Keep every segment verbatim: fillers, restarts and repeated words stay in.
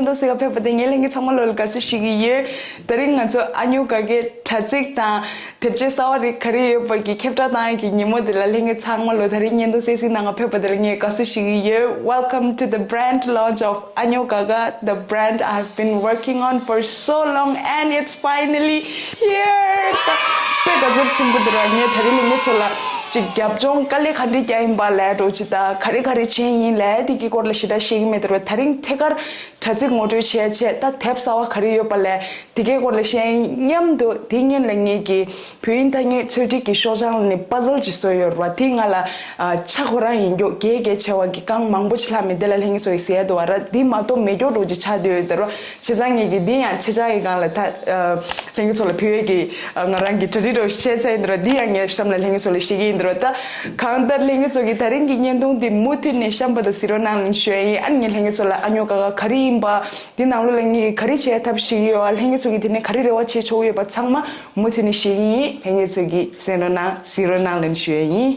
ཏོག་ཙམ་ཕེབས་པ་དེ་ངས་ལྷན་རྒྱས་ཚང་མ་ལོ་ལ་དགའ་བསུ་ཞུ་གི་ཡོད། དེ་རིང་ང་ཚོ་ཨ་ཉོ་ག་གའི་དྲ་ཚིགས་དང་དེབ་ཆས་གསར་བ་རིགས་ག་རེ་ཡོད་པ་གི་ཁྱབ་བསྒྲགས་བཏང་ཡག་གི་ཉིན་མོ་དེ་ལ་ལྷན་རྒྱས་ཚང་མ་ལོ་དེ་རིང་བརྙན་ཐུང་གསན་གཟིགས་གནང་བ་ཕེབས་པ་དེ་ལ་ངས་དགའ་བསུ་ཞུ་གི་ཡོད། Welcome to the brand launch of Anyo Gaga, the brand I have been working on for so long and it's finally here. ད་དཔེ་དགའ་ཚོར་ཆེན་པོ་འདུག་ར། ངས་དེ་རིང་ལྷན་རྒྱས་ཚོ་ལ་ཅིག་རྒྱབ་ལྗོངས་དཀའ་ལས་ག་འདྲ་བརྒྱབ་ཡིན་པ་ལབ་འགྲོ་ཅིག་ད་ག་རེ་ག་རེ་བྱས་ཡིན་ལབ་དེ་གི་སྐོར་ལ་ཞེ་དྲག་བཤད་ཀྱི་མེད་དེ་ར། དེ་རིང་ཐད་ཀར་དྲ་ཚིགས་ངོ་སྤྲོད་བྱས་བྱས་ད་དེབ་གསར་བ་ག་རེ་ཡོད་པ་ལབ་དེ་གའི་སྐོར་ལ་བཤད་ཡིན། མཉམ་དུ་དེ་སྔོན་ལ་ངེད་ཀྱི་བོད་ཡིག་ཐ་སྙད་ཚོད་སྒྲིག་གི་ཤོག་བྱང་ལ་ནི་པ་ཛལ་ཅིག་བཟོས་ཡོད་རེད་བ། དེ་ང་ལ་ཨ་ཆ་ཁོ་རང་ཡིན་མགྱོགས་རྒྱས་རྒྱས་ཆེ་བ་གི་རྐང་མང་པོ་ཅིག་ལྷག་མེད་དེ་ལ་ལྷན་རྒྱས་ཚོ་ཡིས་ཟེར་ཡ་འདུག་བ་ར། དེ་མ་གཏོགས་མེད་མགྱོགས་འགྲོ་ཅིག་ཆགས་བསྡད་ཡོད་དེ་ར། བྱས་ཙང་ངེད་ཀྱི་འདི་ཡང་ཆེ་ཆག་གི་སྒང་ལ་ད་ཨ་ལྷན་རྒྱས་ཚོ་ལ་བོད་ཡིག་གི་ཨ་ང་རང་གི་གྲ་སྒྲིག་འགྲོ་ཅིག་བྱས་ཚར་ཡིན་དེ་ར། འདི་ཡང་ངས་གཤམ་ལ་ལྷན་རྒྱས་ཚོ་ལ་བཤད་ཀྱི་ཡིན་དེ་ར། ད་གང་ལྟར་ལྷན་རྒྱས་ཚོ་གིས་དེ་རིང་གི་བརྙན་ཐུང་འདི་མུ་མཐུད་ནས་གཤམ་བར་དུ་གཟིགས་རོགས་གནང་ལབ་ཞུ་ཡ་ཡིན། ཨ་ནི་ངས་ལྷན་རྒྱས་ཚོ་ལ་ཨ་ཉོ་ག་ག་ག་རེ་ཡིན་པ། འདི་ནང་ལོགས་ལ་ངེད་ཀྱིས་ག་རེ་བྱེད་ཐབས་ཤེས་ཀྱི་ཡོད། ལྷན་རྒྱས་ཚོ་གིས་དེ་ནས་ག་རེ་རེ་བ་བྱེད་ཆོག་གི་ཡོད་པ་ཚང་མ་མུ་མཐུད་ནས་བཤད་ཀྱི་ཡིན། ལྷན་རྒྱས་ཚོ་གིས་གསན་རོགས་གནང་གཟིགས་རོགས་གནང་ལབ་ཞུ་ཡ་ཡིན།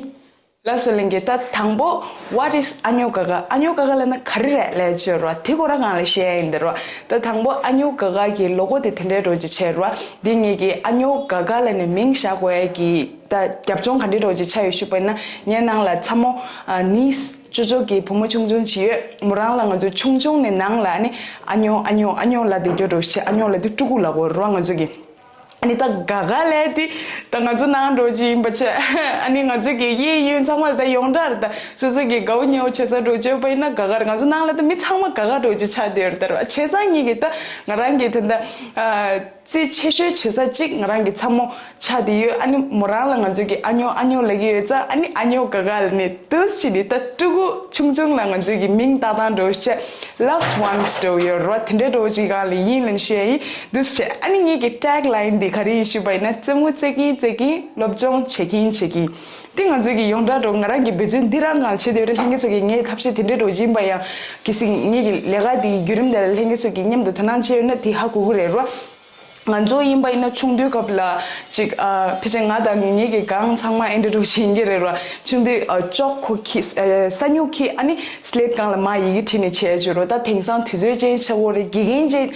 ལགས་སོ་ལྷན་རྒྱས། ད་དང་པོ་What is Anyo Gaga? ཨ་ཉོ་ག་ག་ལབ་ན་ག་རེ་རེད་ལབ་ཅིག་ཡོད་རེད་བ། དེ་ཁོ་རང་སྒང་ལ་བཤད་ཡ་ཡིན་དེ་རེད་བ། ད་དང་པོ་ཨ་ཉོ་ག་ག་གི་ལོ་གོ་དེ་དེ་འདྲའི་འགྲོ་ཅིག་བྱས་རེད་བ། འདི་ངེད་ཀྱི་ཨ་ཉོ་ག་ག་ལབ་ནས་མིང་བཞག་དགོས་ཡ་གི་ད་རྒྱབ་ལྗོངས་ག་འདྲའི་འགྲོ་ཅིག་ཆགས་ཡོད་ཞུས་པ་ཡིན་ན། ངའི་ནང་ལ་ཚ་མོ་ཨ་ནིས་ཅོ་ཅོ་གི་བུ་མོ་ཆུང་ཆུང་ཅིག་ཡོད། མོ་རང་ལ་ང་ཚོ་ཆུང་ཆུང་ནས་ནང་ལ་ཨ་ནི་ཨ་ཉོ་ཨ་ཉོ་ཨ་ཉོ་ལབ་བསྡད་རྒྱུ་འགྲོ་ཅིག་ཨ་ཉོ་ལབ་དུས་ཕྲུ་གུ་ལབ་དགོས་རེད་བ་ང་ཚོ་གི། ཨ་ནི་ད་ག་ག་ལབ་དེ་ད་ང་ཚོ་ནང་འགྲོ་ཅིག་ཡིན་པ་བྱས། ཨ་ནི་ང་ཚོ་གི་གཡས་གཡོན་ཚང་མ་ལ་ད་ཡོངས་གྲགས་རེད། ད་སོ་སོ་གི་དགའ་བོ་ཉེ་བོ་བྱེད་ས་འགྲོ་བྱས་པ་ཡིན་ན་ག་ག་རེད། ང་ཚོ་ནང་ལ་ད་མི་ཚང་མ་ག་ག་འགྲོ་ཅིག་ཆགས་བསྡད་ཡོད་རེད་ད་རེད་བ། བྱས་ཙང་ངེད་ཀྱི་ད་ང་རང་གི་ད་ད་ཨ། རྩིས་ཆེ་ཤོས་བྱེད་ས་གཅིག་ང་རང་གི་ཚ་མོ་ཆགས་བསྡད་ཡོད། ཨ་ནི་མོ་རང་ལ་ང་ཚོ་གི་ཨ་ཉོ་ཨ་ཉོ་ལབ་ཀྱི་ཡོད་ཙང་ཨ་ནི་ཨ་ཉོ་ག་ག་ལབ་ནས་འདུག་སེ་བྱས་ནས་ད་ཕྲུ་གུ་ཆུང་ཆུང་ལ་ང་ཚོ་གི་མིང་བཏགས་སྟངས་འགྲོ་བྱས། Loved ones འགྲོ་ཡོད་རེད་བ། དེ་འདྲའི་འགྲོ་ཅིག་སྒང་ལ་ཡིན་ལབ་ཞུ་ཡ་ཡིན། འདུག་སེ་བྱས་ཨ་ནི་ངེད་ཀྱི་tagline འདི་ག་རེ་ཡིན་ཞུས་པ་ཡིན་ན། རྩེད་མོ་རྩེ་གིན་རྩེ་གིན་སློབ་སྦྱོང་བྱེད་ཀྱིན་བྱེད་ཀྱིན། དེ་ང་ཚོ་གི་ཡོངས་གྲགས་འགྲོ་ང་རང་གི་འབད་བརྩོན་འདི་རང་སྒང་ལ་བྱེད་བསྡད་ཡོད་རེད། ལྷན་རྒྱས་ཚོ་གིས་ངའི་ཐབས་ཤེས་དེ་འདྲའི་འགྲོ་ཡིན་པ་ཡང་གལ་སྲིད་ངེད་ཀྱི་ལས་ཀ་འདི་གི་བརྒྱུད་རིམ་དེ་ལ་ལྷན་རྒྱས་ཚོ་གིས་མཉམ་དུ་དོ་སྣང་བྱས་ཡོད་ན་དེ་ཧ་གོ་གི་རེད་རོ། ང་ཚོ་ཡིན་པ་ཡིན་ན་ཆུང་དུས་སྐབས་ལ་ཅིག་ཨ་ཕལ་ཆེར་ང་དང་ངེད་ཀྱི་སྒང་ཚང་མ་ཨེ་འདྲ་འདྲ་བོ་ཞིག་ཡིན་གྱི་རེད་རོ། ཆུང་དུས་ཨ་ཅོག་ཁོ་ཁྱི་ཨ་ས་སྨྱུག་ཁྱི་ཨ་ནི་སི་ལེ་ཊི་སྒང་ལ་མར་ཡི་གེ་བྲིས་ནས་བྱས་བྱས་རོ། ད་དེང་སང་དུས་ཚོད་ཅན་ཆགས་ཀྱི་ཡོད་རེད། དགེ་རྒན་ཅན་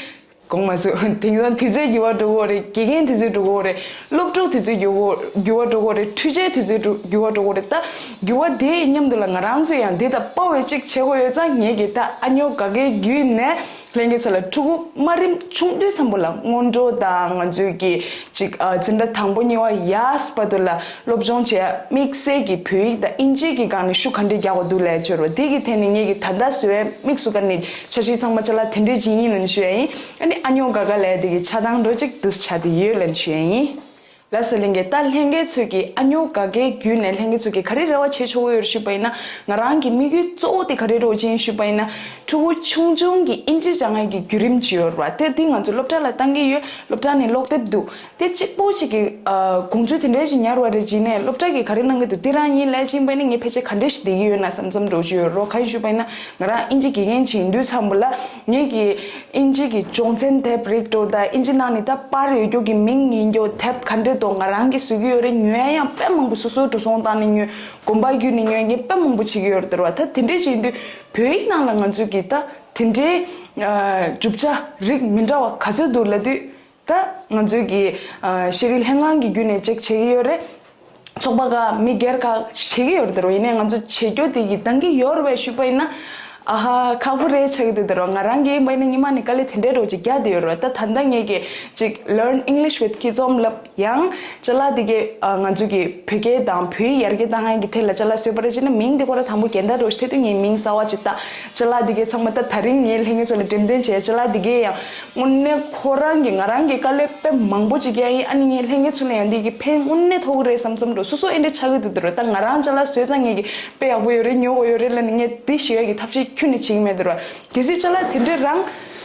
དགོངས་མ་ཚོམས། དེང་སང་དུས་ཚོད་འགྱུར་བ་འགྲོ་གི་ཡོད་རེད། དགེ་རྒན་དུས་ཚོད་འགྲོ་གི་ཡོད་རེད། སློབ་ཕྲུག་དུས་ཚོད་འགྱུར་བ་འགྱུར་བ་འགྲོ་གི་ཡོད་རེད། འཕྲུལ་ཆས་དུས་ཚོད་འགྲོ་འགྱུར་བ་འགྲོ་གི་ཡོད་རེད། ད་འགྱུར་བ་དེའི་མཉམ་དུ་ལ་ང་རང་ཚོས་ཡང་འདི་དང་དཔའ་བའི་གཅིག་བྱེད་དགོས་ཡོད་ཙང་ངེད་ཀྱིས་ད་ཨ་ཉོ་ག་གའི་བརྒྱུད་ནས། ལྷན་རྒྱས་ཚོ་ལ་ཕྲུ་གུ་དམའ་རིམ་ཆུང་དུས་ཙམ་པོ་ལ་སྔོན་འགྲོ་དང་ང་ཚོའི་གི་ཅིག་ཨ་འཛིན་གྲྭ་དང་པོ་གཉིས་པ་ཡར་བར་དུ་ལ་སློབ་སྦྱོང་བྱེད་ཡ་དམིགས་བསལ་གྱི་བོད་ཡིག་དང་ཨིན་ཇི་གི་སྒང་ནས་ཤུགས་ག་འདྲས་རྒྱག་དགོས་འདུག་ལབ་བྱས་རོ། དེ་གི་ཐད་ནས་ངེད་ཀྱིས་ད་ལྟ་བཟོ་ཡ་དམིགས་སུ་བཀར་ནས་འཆར་གཞི་ཚང་མ་ཅ་ལག་དེ་འདྲས་ཅིག་ཡིན་ལབ་ཞུ་ཡ་ཡིན། ཨ་ནི་ཨ་ཉོ་ག་ག་ལབ་ཡ་དེ་གི་ཆགས་སྟངས་འདྲ་ཅིག་འདུག་སེ་ཆགས་བསྡད་ཡོད་ལབ་ཞུ་ཡ་ཡིན། ལགས་སོ་ལྷན་རྒྱས། ད་ལྷན་རྒྱས་ཚོས་ཀྱིས་ཨ་ཉོ་ག་གའི་བརྒྱུད་ནས་ལྷན་རྒྱས་ཚོས་ཀྱིས་ག་རེ་རེ་བ་བྱེད་ཆོག་གི་ཡོད་རེད་ཞུས་པ་ཡིན་ན། ང་རང་གི་དམིགས་ཡུལ་གཙོ་བོ་དེ་ག་རེ་རེད་ཅེས་ཞུས་པ་ཡིན་ན། ཕྲུ་གུ་ཆུང་ཆུང་གི་ཨིན་ཇི་སྦྱང་ཡས་ཀྱི་བརྒྱུད་རིམ་ཅིག་ཡོད་རེད་བ། དེ་དེ་ང་ཚོ་སློབ་གྲྭ་ལ་བཏང་གི་ཡོད། སློབ་གྲྭ་ནས་ཀློག་དེབ་འདུག་དེ་གཅིག་པོ་གཅིག་གི་ཨ་དགོངས་ཚུལ་དེ་འདྲའི་ཞིག་ཉར་བ་རེད་ཅེས་ནས་སློབ་གྲྭ་གིས་ག་རེ་གནང་གི་འདུག་དེ་རང་ཡིན་ལབ་བཞིན་པ་ཡིན་ན་ངས་ཕལ་ཆེར་ག་འདྲ་ཞིག་བསྡད་ཀྱི་ཡོད་ན་བསམ་བསམ་འདྲ་ཅིག་ཡོད་རེད། གང་ཡིན་ཞུས་པ་ཡིན་ན་ང་རང་ཨིན་ཇི་དགེ་རྒན་ཅིག་ཡིན་དུས་ཙམ་པ་ལ་ངེད་ཀྱི་ཨིན་ཇི་གི་སྦྱོང་ཚན་དེབ་རིགས་འགྲོ་དང་ཨིན་ཇི་ནང་ནས་ད་པར་ཡོད་རྒྱུ་གི་མིང་ཡིན་རྒྱུ་དེབ་ག་འདྲས་འདུག་ང་རང་གིས་བཟོ་གི་ཡོད་རེད། ཉོ་ཡ་ཡང་དཔེ་མང་པོ་སོ་སོའི་འགྲོ་སོང་བཏང་ནས་ཉོས། དགོན་པ་བརྒྱུད་ནས་ཉོ་མཁན་དཔེ་མང་པོ་བྱེད་ཀྱི་ཡོད་རེད་ད་རེད་བ། ད་དེ་འདྲས་བྱེད་དུས་བོད་ཡིག་ནང་ལ་ང་ཚོས་ཀྱི་ད་དེ་འདྲའི་ཨ་རྒྱུ་ཆ་རིགས་མི་འདྲ་བ་ག་ཚོད་འདུག་ལབ་དུས། ད་ང་ཚོས་ཀྱི་ཨ་ཤེས་རིག་ལྷན་ཁང་གི་བརྒྱུད་ནས་ཅིག་བྱེད་ཀྱི་ཡོད་རེད། ཚོགས་པ་ཁག་མི་སྒེར་ཁག་བྱེད་ཀྱི་ཡོད་རེད་ད་རེད་བ། ཡིན་ནའི་ང་ཚོ་བྱེད་རྒྱུ་དེ་གི་འདང་གི་ཡོད་རེད་པས་ཞུས་པ་ཡིན་ན། ཨ་ཧ་ཁག་པོ་རེད་ཆགས་ཀྱི་འདུག་ད་རེད་བ། ང་རང་གིས་ཡིན་པ་ཡིན་ན་སྔོན་མ་ནས་དཀའ་ལས་དེ་འདྲའི་འདྲ་ཅིག་རྒྱག་བསྡད་ཡོད་རེད་བ། ད་ད་ལྟ་ངེད་ཀྱིས་ཅིག་Learn English with Kids Home ལབ་ཡང་ཅ་ལག་དེ་གའི་ཨ་ང་ཚོ་གི་བོད་སྐད་དང་བོད་ཡིག་ཡར་རྒྱས་བཏང་ཡག་གི་ཐད་ལ་ཅ་ལག་བཟོས་པ་རེད་ཅེ་ན། མིང་དེ་ཁོ་རང་དང་པོ་འགལ་ཟླ་འདྲ་ཞིག་ཐེབས་དུས་ངས་མིང་གསར་བ་ཅིག་བཏགས། ཅ་ལག་དེ་གའི་ཚང་མ་ད་ད་རིང་ངས་ལྷན་རྒྱས་ཚོ་ལ་འགྲེམས་སྟོན་བྱས། ཅ་ལག་དེ་གའི་ཡང་དངོས་གནས་ཁོ་རང་གི་ང་རང་གི་དཀའ་ལས་དཔེ་མང་པོ་ཅིག་རྒྱག་ཡིན། ཨ་ནི་ངས་ལྷན་རྒྱས་ཚོ་ལ་ཡང་འདི་གི་ཕན་དངོས་གནས་ཐོགས་ཀྱི་རེད་བསམ་བསམ་འདྲ་སོ་སོ་ཨེ་འདྲ་ཆགས་ཀྱི་འདུག་ད་རེད་བ། ད་ང་རང་ཅ་ལག་བཟོས་ཙང་ངས་ཀྱི་དཔེ་ཡག་པོ་ཡོད་རེད། ཉོ་དགོས་ཡོད་རེད་ལབ་ནས་ངས་འདི་ཞུ་ཡག་གི་ཐབས་ཤེས་ཁྱོན་ནས་བྱེད་ཀྱི་མེད་ད་རེད་བ། གལ་སྲིད་ཅ་ལག་དེ་འདྲས་རང་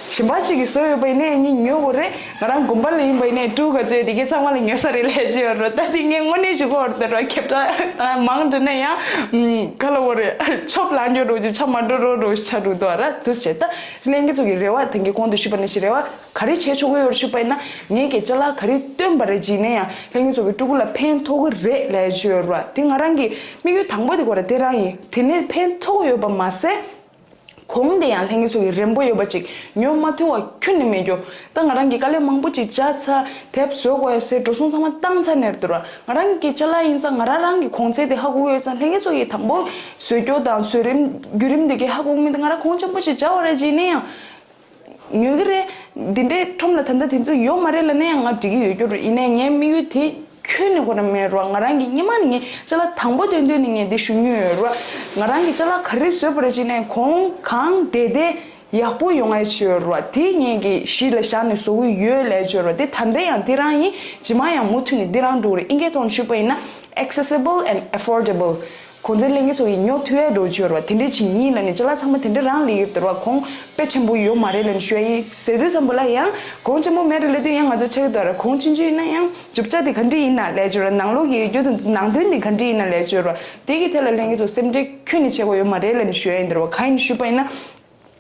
གཞན་པ་ཅིག་གིས་བཟོས་ཡོད་པ་ཡིན་ནའི་ངས་ཉོ་དགོས་རེད། ང་རང་དགོན་པ་ལ་ཡིན་པ་ཡིན་ནའི་ཀྲུའུ་ག་ཚོས་དེ་གའི་ཚང་མ་ལ་ཉོ་ས་རེད་ལབ་ཀྱི་ཡོད་རེད་བ། ད་དེ་ངས་དངོས་གནས་ཞུ་གི་ཡོད་རེད་ད་རེད་བ། ཁྱབ་བསྒྲགས་ད་མང་དྲགས་ན་ཡང་ག་ལབ་དགོས་རེད། ཆོབ་ལངས་རྒྱུ་འདྲ་ཅིག་ཆ་མ་འགྲོ་རོ་འདྲ་ཅིག་ཆགས་འགྲོ་གི་འདུག་ར། འདུག་སེ་བྱས་ད་ལྷན་རྒྱས་ཚོ་གི་རེ་བ་དེང་གི་གོང་དུ་ཞུས་པ་ནང་བཞིན་རེ་བ་ག་རེ་བྱེད་ཆོག་གི་ཡོད་རེད་ཞུས་པ་ཡིན་ན། ངས་ཀྱི་ཅ་ལག་ག་རེ་བཏོན་པ་རེད་ཅེས་ནས་ཡང་ལྷན་རྒྱས་ཚོ་གི་ཕྲུ་གུ་ལ་ཕན་ཐོགས་ཀྱི་རེད་ལབ་ཀྱི་ཡོད་རེད་བ། དེ་ང་རང་གི་དམིགས་ཡུལ་དང་པོ་དེ་ཁོ་རང་དེ་རང་ཡིན། དེ་ནས་ཕན་ཐོགས་ཡོད་པ་མ་ཟད། གོང་དེ་ཡང་ལྷན་རྒྱས་ཚོ་གི་རན་པོ་ཡོད་པ་ཅིག་ཉོ་མ་ཐུབ་པ་ཁྱོན་ནས་མེད་རྒྱུ། ད་ང་རང་གིས་དཀའ་ལས་མང་པོ་ཅིག་བརྒྱབ་ཚར། དེབ་བཟོ་དགོས་ཡ་ཟེར་འགྲོ་སོང་ཚང་མ་བཏང་ཚར་ནས་རེད་འདུག་ར། ང་རང་གི་ཅ་ལག་ཡིན་ཙང་ང་རང་རང་གི་གོང་ཚད་དེ་ཧ་གོ་གི་ཡོད་ཙང་ལྷན་རྒྱས་ཚོ་གིས་དང་པོ་བཟོ་རྒྱུ་དང་བཟོ་རིམ་བརྒྱུད་རིམ་དེ་གས་ཧ་གོ་གི་མི་འདུག་ང་རང་གོང་ཆེན་པོ་ཅིག་བརྒྱབ་པ་རེད་ཅེ་ཡིན་ན་ཡང་། ཉོ་གི་རེད། འདི་འདྲའི་ཁྲོམ་ལ་ད་ལྟ་དེ་ཚོ་ཡོད་མ་རེད་ལབ་ན་ཡང་ང་འགྲིག་གི་ཡོད་རྒྱུ་རེད། ཡིན་ནའི་ངའི་དམིགས་ཡུལ་དེ་ཁྱོན་ནས་ཁོ་རང་མེད་རོ། ང་རང་གི་སྔོན་མ་ནས་ངས་ཅ་ལག་དང་པོ་སྟོན་དུས་ནས་ངས་འདི་ཞུ་མྱོང་ཡོད་རོ། ང་རང་གི་ཅ་ལག་ག་རེ་བཟོས་པ་རེད་ཅེ་ན་གོང་གང་བདེ་བདེ་ཡག་པོ་ཡོང་ཡ་ཆེད་ཡོད་རོ། དེ་ངས་ཀྱི་གཞི་ལ་བཞག་ནས་བཟོ་གི་ཡོད་ལབ་ཆེད་རོ། དེ་ད་ལྟ་ཡང་འདི་རང་ཡིན། རྗེས་མ་ཡང་མུ་མཐུད་ནས་འདི་རང་འགྲོ་གི་རེད། ཨིན་སྐད་ཐོག་ནས་ཞུས་པ་ཡིན་ན་accessible and affordable། གོང་ཚད་ལེན་མཁན་ཚོ་ཡིས་ཉོ་ཐུབ་ཡ་འགྲོ་ཆོད་ར་བ་དེ་འདྲས་ཅིག་ཡིན་ལབ་ནས་ཅ་ལག་ཚང་མ་དེ་འདྲས་རང་ལས་ཡོད་དེ་ར་བ་གོང་དཔེ་ཆེན་པོ་ཡོད་མ་རེད་ལབ་ནས་ཞུ་ཡ་ཡིན་ཟེར་དུས་ཙམ་པ་ལ་ཡང་གོང་ཆེན་པོ་མེད་རེད་ལབ་དུས་ཡང་ང་ཚོ་ཆེ་གི་དོ་ར་གོང་ཆུང་ཆུང་ཡིན་ན་ཡང་རྒྱུ་ཆ་དེ་ག་འདྲས་ཡིན་ན་ལས་ཆོད་ར་ནང་ལོགས་ཀྱི་ཡོད་རྒྱུ་དང་ནང་དོན་དེ་ག་འདྲས་ཡིན་ན་ལས་ཆོད་ར་དེ་གི་ཐད་ལ་ལྷན་རྒྱས་ཚོ་སེམས་ཁྲལ་ཁྱོན་ནས་བྱེད་དགོས་ཡོད་མ་རེད་ལབ་ནས་ཞུ་ཡ་ཡིན་དེ་ར་བ་གང་ཡིན་ཞུས་པ་ཡིན་ན།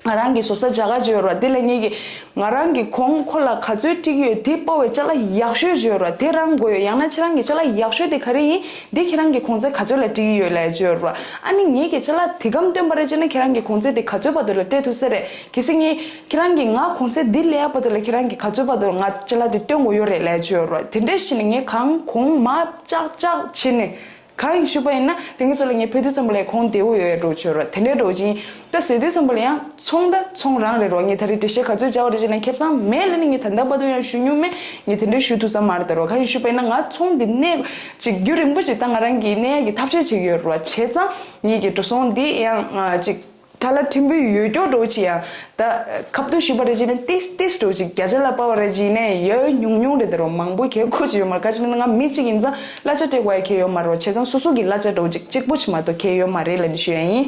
ང་རང་གི་བཟོ་ས་རྒྱ་གར་བརྗོད་ར་དེ་ལ་ངེད་ཀྱི་ང་རང་གི་གོང་ཁོ་ལ་ག་ཚོད་སྤྲད་ཀྱི་ཡོད་དེ་དཔའ་བའི་ཅ་ལག་ཡག་ཤོས་བརྗོད་ར་དེ་རང་དགོས་ཡོད། ཡང་ན་ཁྱེད་རང་གི་ཅ་ལག་ཡག་ཤོས་དེ་ག་རེ་ཡིན་དེ་ཁྱེད་རང་གི་གོང་ཚད་ག་ཚོད་ལ་སྤྲད་ཀྱི་ཡོད་ལབ་བརྗོད་ར། ཨ་ནི་ངེད་ཀྱི་ཅ་ལག་དེ་གམ་སྟོན་པ་རེད་ཅེ་ན་ཁྱེད་རང་གི་གོང་ཚད་དེ་ག་ཚོད་བར་དུ་ལ་སྤྲད་ཐུབ་ས་རེད། གལ་སྲིད་ངས་ཁྱེད་རང་གི་ང་གོང་ཚད་འདི་ལས་ཡག་བར་དུ་ལ་ཁྱེད་རང་གི་ག་ཚོད་བར་དུ་ང་ཅ་ལག་དེ་སྟོན་དགོས་ཡོད་རེད་ལབ་བརྗོད་ར་དེ་འདྲ་ཞིག་ནི་ངས་གང་གོང་མ་ཅག་ཅག་བྱས་ནས། གང་ཡིན་ཞུས་པ་ཡིན་ན་ལྷན་རྒྱས་ཚོ་ལ་ངས་ཕེབས་དུས་ཙམ་པ་ལ་གོང་བདེ་བོ་ཡོད་ཡ་འགྲོ་ཆོད་ར་དེ་འདྲའི་འགྲོ་ཅིང་ད་ཟེར་དུས་ཙམ་པ་ལ་ཡང་ཚོང་ད་ཚོང་རང་རེད་རོ། ངས་ད་རེས་འགྲེལ་བཤད་ག་ཚོད་བྱ་བ་རེད་ཅེ་ན་ཁེ་བཟང་མེད་ལ་ནི་ངས་ད་ལྟ་བར་དུ་ཡང་ཞུ་མྱོང་མེད། ངས་དེ་འདྲའི་ཞུ་ཐུབ་ས་མ་རེད་ད་རོ། གང་ཡིན་ཞུས་པ་ཡིན་ན་ང་ཚོང་འདི་གནས་ཅིག་རྒྱུན་རིང་པོ་ཅིག་ད་ང་རང་གིས་གནས་ཡ་གི་ཐབས་ཤེས་བྱེད་ཀྱི་ཡོད་རོ། བྱས་ཙང་ངེད་ཀྱི་འགྲོ་སོང་འདི་ཡང་ཅིག་ད་ལ་ཕྲན་བུ་ཡོད་སྐྱོ་འགྲོ་ཅི་ཡ། ད་ཁབ་ཏུ་ཞུས་པ་རེ་ཅི་ནས་ཏིས་ཏིས་འགྲོ་ཅི་བརྒྱ་ཆ་ལ་དཔའ་བ་རེ་ཅི་ནས་ཡོད་ཉུང་ཉུང་རེད་དེ་རོ། མང་པོ་གལ་ཁོ་ཅི་ཡོད་མ་རེད། ཁ་ཅིག་ནི་ང་མི་གཅིག་ཡིན་ཙང་གླ་ཆ་སྤྲད་དགོས་ཡ་གལ་ཡོད་མ་རེད་རོ། བྱས་ཙང་སོ་སོ་གི་གླ་ཆ་འགྲོ་ཅི་གཅིག་པོ་ཅི་མ་གཏོགས་གལ་ཡོད་མ་རེད་ལབ་ནས་ཞུ་ཡ་ཡིན།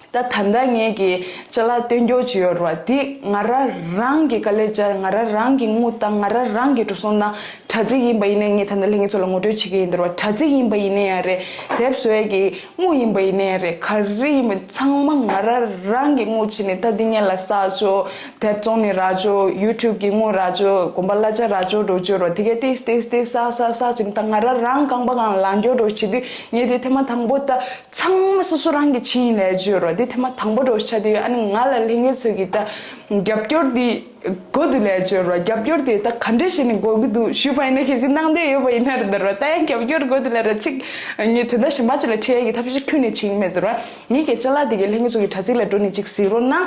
ད་ད་ལྟ་ངས་ཀྱི་ཅ་ལག་སྟོན་རྒྱུ་ཅི་ཡོད་རོ། དེ་ང་ར་རང་གི་དཀའ་ལས་བྱ་ང་ར་རང་གི་དངུལ་བཏང་ང་ར་རང་གི་འགྲོ་སོང་བཏང་། དྲ་ཚིགས་ཡིན་པ་ཡིན་ནའི་ངས་ད་ལྟ་ལྷན་རྒྱས་ཚོ་ལ་ངོ་སྤྲོད་བྱེད་ཀྱི་ཡིན་འདུག་བ། དྲ་ཚིགས་ཡིན་པ་ཡིན་ནའི་ཡང་རེད། དེབ་བཟོ་ཡས་ཀྱི་དངུལ་ཡིན་པ་ཡིན་ནའི་ཡང་རེད། ག་རེ་ཡིན་པ་ཚང་མ་ང་རང་རང་གི་དངུལ་ཕྱིན་ནས་ད་འདི་ངས་ལ་བསགས་ཆོག་དེབ་བཙོང་ནས་རག་ཆོག་ཡུ་ཊུབ་ཀྱི་དངུལ་རག་ཆོག་དགོན་པ་གླ་ཆ་རག་ཆོག་འགྲོ་ཆོག་རོ། དེ་གས་ཏིས་ཏིས་ཏིས་བསགས་བསགས་བསགས་ཕྱིན་ད་ང་རང་རང་རྐང་པ་གང་ལ་ལངས་རྒྱུ་འགྲོ་བྱེད་དུས་ངས་དེ་ཐེངས་མ་དང་པོ་ད་ཚང་མ་སོ་སོ་རང་གི་ཕྱིན་ཡིན་ལས་བརྗོད་རོ། དེ་ཐེངས་མ་དང་པོ་འགྲོ་ཆ་དུས་ཨ་ནི་ང་ལ་ལྷན་རྒྱས་ཚོ་གི་ད་རྒྱབ་སྐྱོར་འདི། དགོས་འདུག་ལས་བྱོས་རོ། རྒྱབ་སྐྱོར་དེ་ད་ག་འདྲ་བྱས་ནས་དགོས་ཀྱི་འདུག་ཞུས་པ་ཡིན་ན་གལ་སྲིད་གནང་འདོད་ཡོད་པ་ཡིན་ན་རེད་འདུག་རོ། ད་ཡང་རྒྱབ་སྐྱོར་དགོས་འདུག་ལ་ར་ཚིག་ངས་དོན་དག་གཞན་པ་ཅིག་ལ་ཁྲིད་ཡ་གི་ཐབས་ཤེས་ཁྱོན་ནས་བྱེད་ཀྱི་མེད་འདུག་རོ། ངེད་ཀྱི་ཅ་ལག་དེ་གའི་ལྷན་རྒྱས་ཚོ་གི་དྲ་ཚིགས་ལ་འགྲོ་ནས་ཅིག་གཟིགས་རོགས་གནང་།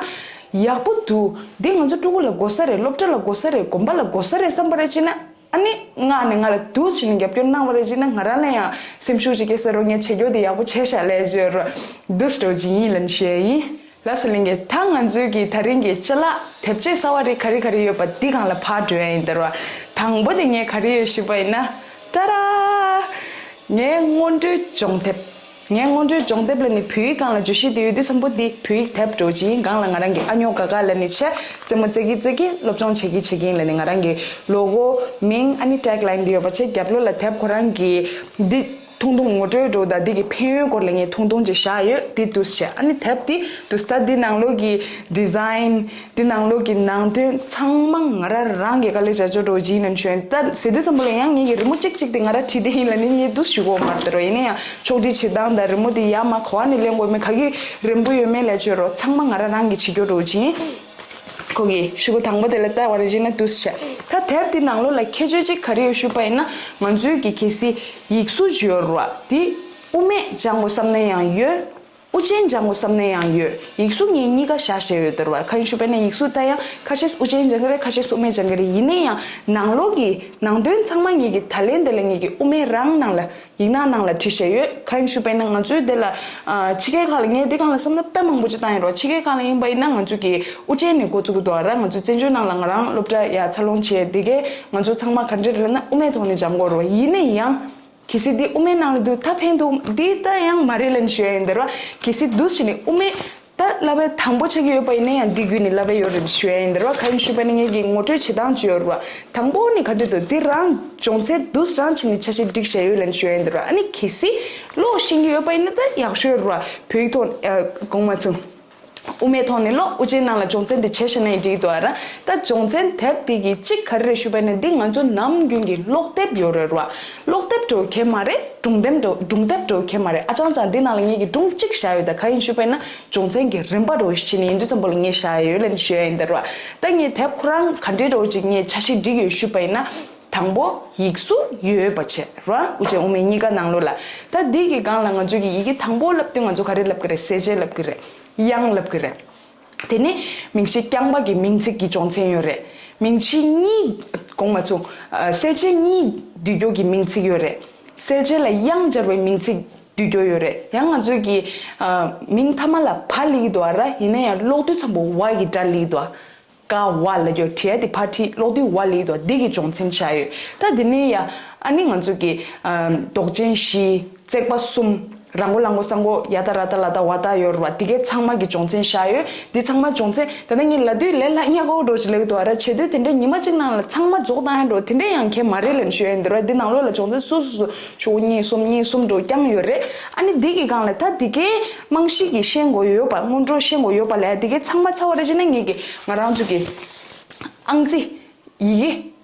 ཡག་པོ་འདུག་འདི་ང་ཚོ་ཕྲུ་གུ་ལ་དགོས་ས་རེད། སློབ་གྲྭ་ལ་དགོས་ས་རེད། དགོན་པ་ལ་དགོས་ས་རེད་བསམ་པ་རེད་ཅེ་ན། ཨ་ནི་ང་ནི་ང་ལ་འདུག་བྱས་ནས་རྒྱབ་སྐྱོར་གནང་བ་རེད་ཅེ་ན་ང་རང་ལ་ཡང་སེམས་ཤུགས་ཅིག་སྐྱེ་ས་རོ། ངས་བྱེད་རྒྱུ་དེ་ཡག་པོ་བྱས་ཤག་ལས་བརྗོད་རོ། འདུག་སེ་འགྲོ་ཅིག་ཡིན་ལབ་ནས་ཞུ་ཡ་ཡིན། ལགས་སོ་ལྷན་རྒྱས། ད་ང་ཚོའི་གི་ད་རིང་གི་ཅ་ལག་དེབ་ཆས་གསར་བ་རིགས་ག་རེ་ག་རེ་ཡོད་པ་འདི་སྒང་ལ་ཕར་འགྲོ་ཡ་ཡིན་ད་རོ། དང་པོ་དེ་ངས་ག་རེ་ཡོད་ཞུས་པ་ཡིན་ན། ཏཱ་ར། ངའི་སྔོན་འགྲོའི་སྦྱོང་དེབ། ངའི་སྔོན་འགྲོའི་སྦྱོང་དེབ་ལ་ནི་བོད་ཡིག་སྒང་ལ་བརྗོད་གཞི་དེ་ཡོད་དུས་ཙམ་པོ་འདི་བོད་ཡིག་དེབ་འགྲོ་ཅིག་ཡིན། སྒང་ལ་ང་རང་གི་ཨ་ཉོ་ག་ག་ལ་ནི་ཆེ་རྩེད་མོ་རྩེ་གི་རྩེ་གི་སློབ་སྦྱོང་བྱེད་ཀྱི་བྱེད་ཀྱི་ཡིན་ལ་ནི་ང་རང་གི་ལོ་གོ་མིང་ཨ་ནི་ཊེག་ལའིན་འདི་ཡོད་པ་ཆེ་རྒྱབ་ལོགས་ལ་དེབ་ཁོ་རང་གི་འདི། ཐུང་ཐུང་ངོ་སྤྲོད་འགྲོ་དང་འདི་གི་ཕན་ཡོན་སྐོར་ལ་ངས་ཐུང་ཐུང་ཅིག་བཞག་ཡོད། འདི་འདུག་སེ་བྱས་ཨ་ནི་དེབ་འདི་འདུག་སེ་ད་འདི་ནང་ལོགས་ཀྱི་ཌི་ཛའིན། འདི་ནང་ལོགས་ཀྱི་ནང་དོན་ཚང་མ་ང་རང་རང་གི་དཀའ་ལས་བྱ་ཆོག་འགྲོ་ཅིག་ཡིན་ན་བྱོན་ད་ཟེར་དུས་ཙམ་པ་ལ་ཡང་ངེད་ཀྱི་རི་མོ་གཅིག་གཅིག་དེ་ང་རང་བྲིས་དེ་ཡིན་ལ་ནི་ངས་འདུག་སེ་ཞུ་གོ་མ་རེད་དེ་རོ། ཡིན་ན་ཡང་ཕྱོགས་སྒྲིག་བྱེད་སྟངས་དང་རི་མོ་དེ་ཡར་མར་ག་བ་ནས་ལེན་དགོས་མེད་ག་གི་རན་པོ་ཡོད་མེད་ལས་བྱོས་རོ། ཚང་མ་ང་རང་རང་གིས་བྱེད་རྒྱུ་འགྲོ་ཅིག་ཡིན། ཁོ་གི་ཤོག་གུ་དང་པོ་དེ་ལ་ལྟ་བ་རེ་བྱས་ན་འདུག་སེ་བྱས། ད་དེབ་འདི་ནང་ལོགས་ལ་ཁྱད་ཆོས་གཅིག་ག་རེ་ཡོད་ཞུས་པ་ཡིན་ན་ང་ཚོའི་གི་གལ་སྲིད་ཡིག་གཟུགས་ཅིག་ཡོད་རེད་བ། འདི་དབུ་མེད་སྦྱང་དགོས་བསམ་ན་ཡང་ཡོད། དབུ་ཅན་སྦྱང་དགོས་བསམ་ན་ཡང་ཡོད། ཡིག་གཟུགས་ངས་གཉིས་ཀ་བཞག་བཞག་ཡོད་དེ་རེད་བ། གང་ཡིན་ཞུས་པ་ཡིན་ན་ཡིག་གཟུགས་ད་ཡང་ཁ་ཤས་དབུ་ཅན་སྦྱང་གི་རེད། ཁ་ཤས་དབུ་མེད་སྦྱང་གི་རེད། ཡིན་ན་ཡང་ནང་ལོགས་ཀྱི་ནང་དོན་ཚང་མ་ངེད་ཀྱི་ད་ལན་དེ་ལ་ངེད་ཀྱི་དབུ་མེད་རང་ནང་ལ། ཡིག་ནག་ནང་ལ་བྲིས་བཞག་ཡོད། གང་ཡིན་ཞུས་པ་ཡིན་ན་ང་ཚོའི་འདི་ལ་ཨ་ཕྱི་རྒྱལ་ཁག་ལ་ངས་འདི་སྒང་ལ་བསམ་བློ་དཔེ་མང་པོ་ཅིག་བཏང་ཡོད་རེད། ཕྱི་རྒྱལ་ཁག་ལ་ཡིན་པ་ཡིན་ན་ང་ཚོ་གི་དབུ་ཅན་ནས་འགོ་བཙུགས་ཀྱི་འདུག་ར། ང་ཚོ་བཙན་བྱོལ་ནང་ལ་ང་རང་སློབ་གྲྭ་ཡ་འཚར་ལོངས་བྱས་འདི་གས་ང་ཚོ་ཚང་མ་ག་འདྲ་རེད་ལབ་ན་དབུ་མེད་ཐོག་ནས་སྦྱང་དགོས་རེད། ཡིན་ན་ཡང་གལ་སྲིད་འདི་དབུ་མེད་ནང་ལ་འདུག་ད་ཕན་འདུག་འདི་ད་ཡང་མ་རེད་ལབ་ནས་ཞུ་ཡ་ཡིན་འདི་ར། གལ་སྲིད་འདུག་བྱས་ནས་དབུ་མེད། ད་བསླབ་པའི་དང་པོ་ཆགས་ཀྱི་ཡོད་པ་ཡིན་ན་ཡང་འདི་བརྒྱུད་ནས་བསླབ་པའི་ཡོད་རེད་ཞུ་ཡ་ཡིན་འདི་ར། གང་ཡིན་ཞུས་པ་ནི་ངེད་ཀྱི་ངོ་སྤྲོད་བྱེད་སྟངས་ཅིག་ཡོད་རེད་བ། དང་པོ་ནི་ག་འདྲ་འདུག་འདི་རང་སྦྱོང་ཚན་འདུག་རང་བྱས་ནས་ཆ་ཤས་སྒྲིག་བྱས་ཡོད་ལབ་ཞུ་ཡ་ཡིན་འདི་ར། ཨ་ནི་གལ་སྲིད་ཀློག་ཤེས་ཀྱི་ཡོད་པ་ཡིན་ན་ད་ཡག་ཤོས་རེད་བ། བོད་ཡིག་ཐོག་ཨ་གོང་མ་ཚུན། དབུ་མའི་ཐོག་ནས་ཀློག་དབུ་ཅན་ནང་ལ་སྦྱོང་ཚན་འདི་བྱས་བཞག་ན་ཡང་འགྲིག་འདུག་ཨ་ར། ད་སྦྱོང་ཚན་དེབ་འདི་གི་གཅིག་ག་རེ་རེད་ཞུས་པ་ཡིན་ན་འདི་ང་ཚོ་ནམ་རྒྱུན་གྱི་ཀློག་དེབ་ཡོད་རེད་བ། ཀློག་དེབ་ འགྲོ་གི་མ་རེད། སྒྲུང་དེབ་འགྲོ་སྒྲུང་དེབ་འགྲོ་གི་མ་རེད། ཨ་ཅང་ཅང་འདི་ནང་ལ་ངེད་ཀྱི་སྒྲུང་གཅིག་བཞག་ཡོད། ད་ག་ཡིན་ཞུས་པ་ཡིན་ན་སྦྱོང་ཚན་གྱི་རིམ་པ་འགྲོ་ཞིག་ནས་ཡིན་དུས་ཙམ་པ་ལ་ངས་བཞག་ཡོད་ལབ་ནས་ཞུ་ཡ་ཡིན་ད་ར། ད་ངས་དེབ་ཁོ་རང་ག་འདྲའི་འགྲོ་ཅིག་ངས་འཆར་གཞི་སྒྲིག་ཡོད་ཞུས་པ་ཡིན་ན། དང་པོ་ཡིག་གཟུགས་ཡོད་པ་བྱས་ར། དབུ་ཅན་དབུ་མེད་གཉིས་ཀ་ནང་ལོགས་ལ། ད་འདི་གི་སྒང་ལ་ང་ཚོ་གི་ཡི་གེ་དང་པོ་ལབ་དུས་ང་ཚོ་ག་རེ་ལབ་ཀྱི་རེད། གསལ་བྱེད་ལབ་ཀྱི་རེད། དབྱངས་ལབ་ཀྱི་རེད། དེ་ནས་མིང་གཞི་རྐྱང་པ་གི་མིང་ཚིག་གི་སྦྱོང་ཚན་ཡོད་རེད། མིང་གཞི་གཉིས། དགོངས་མ་ཚོམས། ཨ། གསལ་བྱེད་གཉིས་འདུས་སྐྱོར་གྱི་མིང་ཚིག་ཡོད་རེད། གསལ་བྱེད་ལ་དབྱངས་སྦྱར་བའི་མིང་ཚིག་འདུས་སྐྱོར་ཡོད་རེད། ཡང་ང་ཚོས་ཀྱི། ཨ། མིང་མཐའ་མ་ལ་བ་ལབ་ཀྱི་འདུག་ཨ་ར། ཡིན་ན་ཡང་ཀློག་དུས་ཙམ་པོ་ཝ་གི་སྒྲ་ལབ་ཀྱི་འདུག་ཨ། ཀ་ཝ་ལབ་ཀྱི་འོ། བྲིས་ཡ་དེ་ཕར་བྲིས། ཀློག་དུས་ཝ་ལབ་ཀྱི་འདུག་ཨ། འདི་གི་སྦྱོང་ཚན་བཞག་ཡོད། ད་འདི་ནས་ཡ། ཨ་ནི་ང་ཚོས་ཀྱི། ཨ། འདོགས་ཅན་བཞི། བརྩེགས་པ་གསུམ། ར་མགོ་ལ་མགོ་ས་མགོ་ཡ་ད་ར་ད་ལ་ད་ཝ་ད་ཡོད་རེད་བ། དེ་གའི་ཚང་མ་གི་སྦྱོང་ཚན་བཞག་ཡོད། འདི་ཚང་མ་སྦྱོང་ཚན་ད་ལྟ་ངས་ལབ་དུས་ལས་སླ་ཉག་གོ་འགྲོ་ཅིག་ལབ་ཀྱི་འདུག་ཨ་ར། བྱེད་དུས་དེ་འདྲའི་ཉི་མ་གཅིག་ནང་ལ་ཚང་མ་རྫོགས་བཏང་ཡ་འགྲོ་དེ་འདྲའི་ཡང་གལ་མ་རེད་ལབ་ཞུ་ཡ་ཡིན་འདུག་ར། འདི་ནང་ལོགས་ལ་སྦྱོང་ཚན་སོ་སོ་སོ་ཕྱོགས་གཉིས་གསུམ་གཉིས་གསུམ་འགྲོ་རྐྱང་ཡོད་རེད། ཨ་ནི་འདི་གི་སྒང་ལ་ད་འདི་གའི་རྨང་གཞི་གི་ཤེས་དགོས་ཡོད་པ། སྔོན་འགྲོ་ཤེས་དགོས་ཡོད་པ་ལ་འདི་གའི་ཚང་མ་ཚར་བ་རེད་བྱས་ན་ངེད་ཀྱི་ང་རང་ཚོ་གི་ཨང་རྩིས། ཡི་གེ།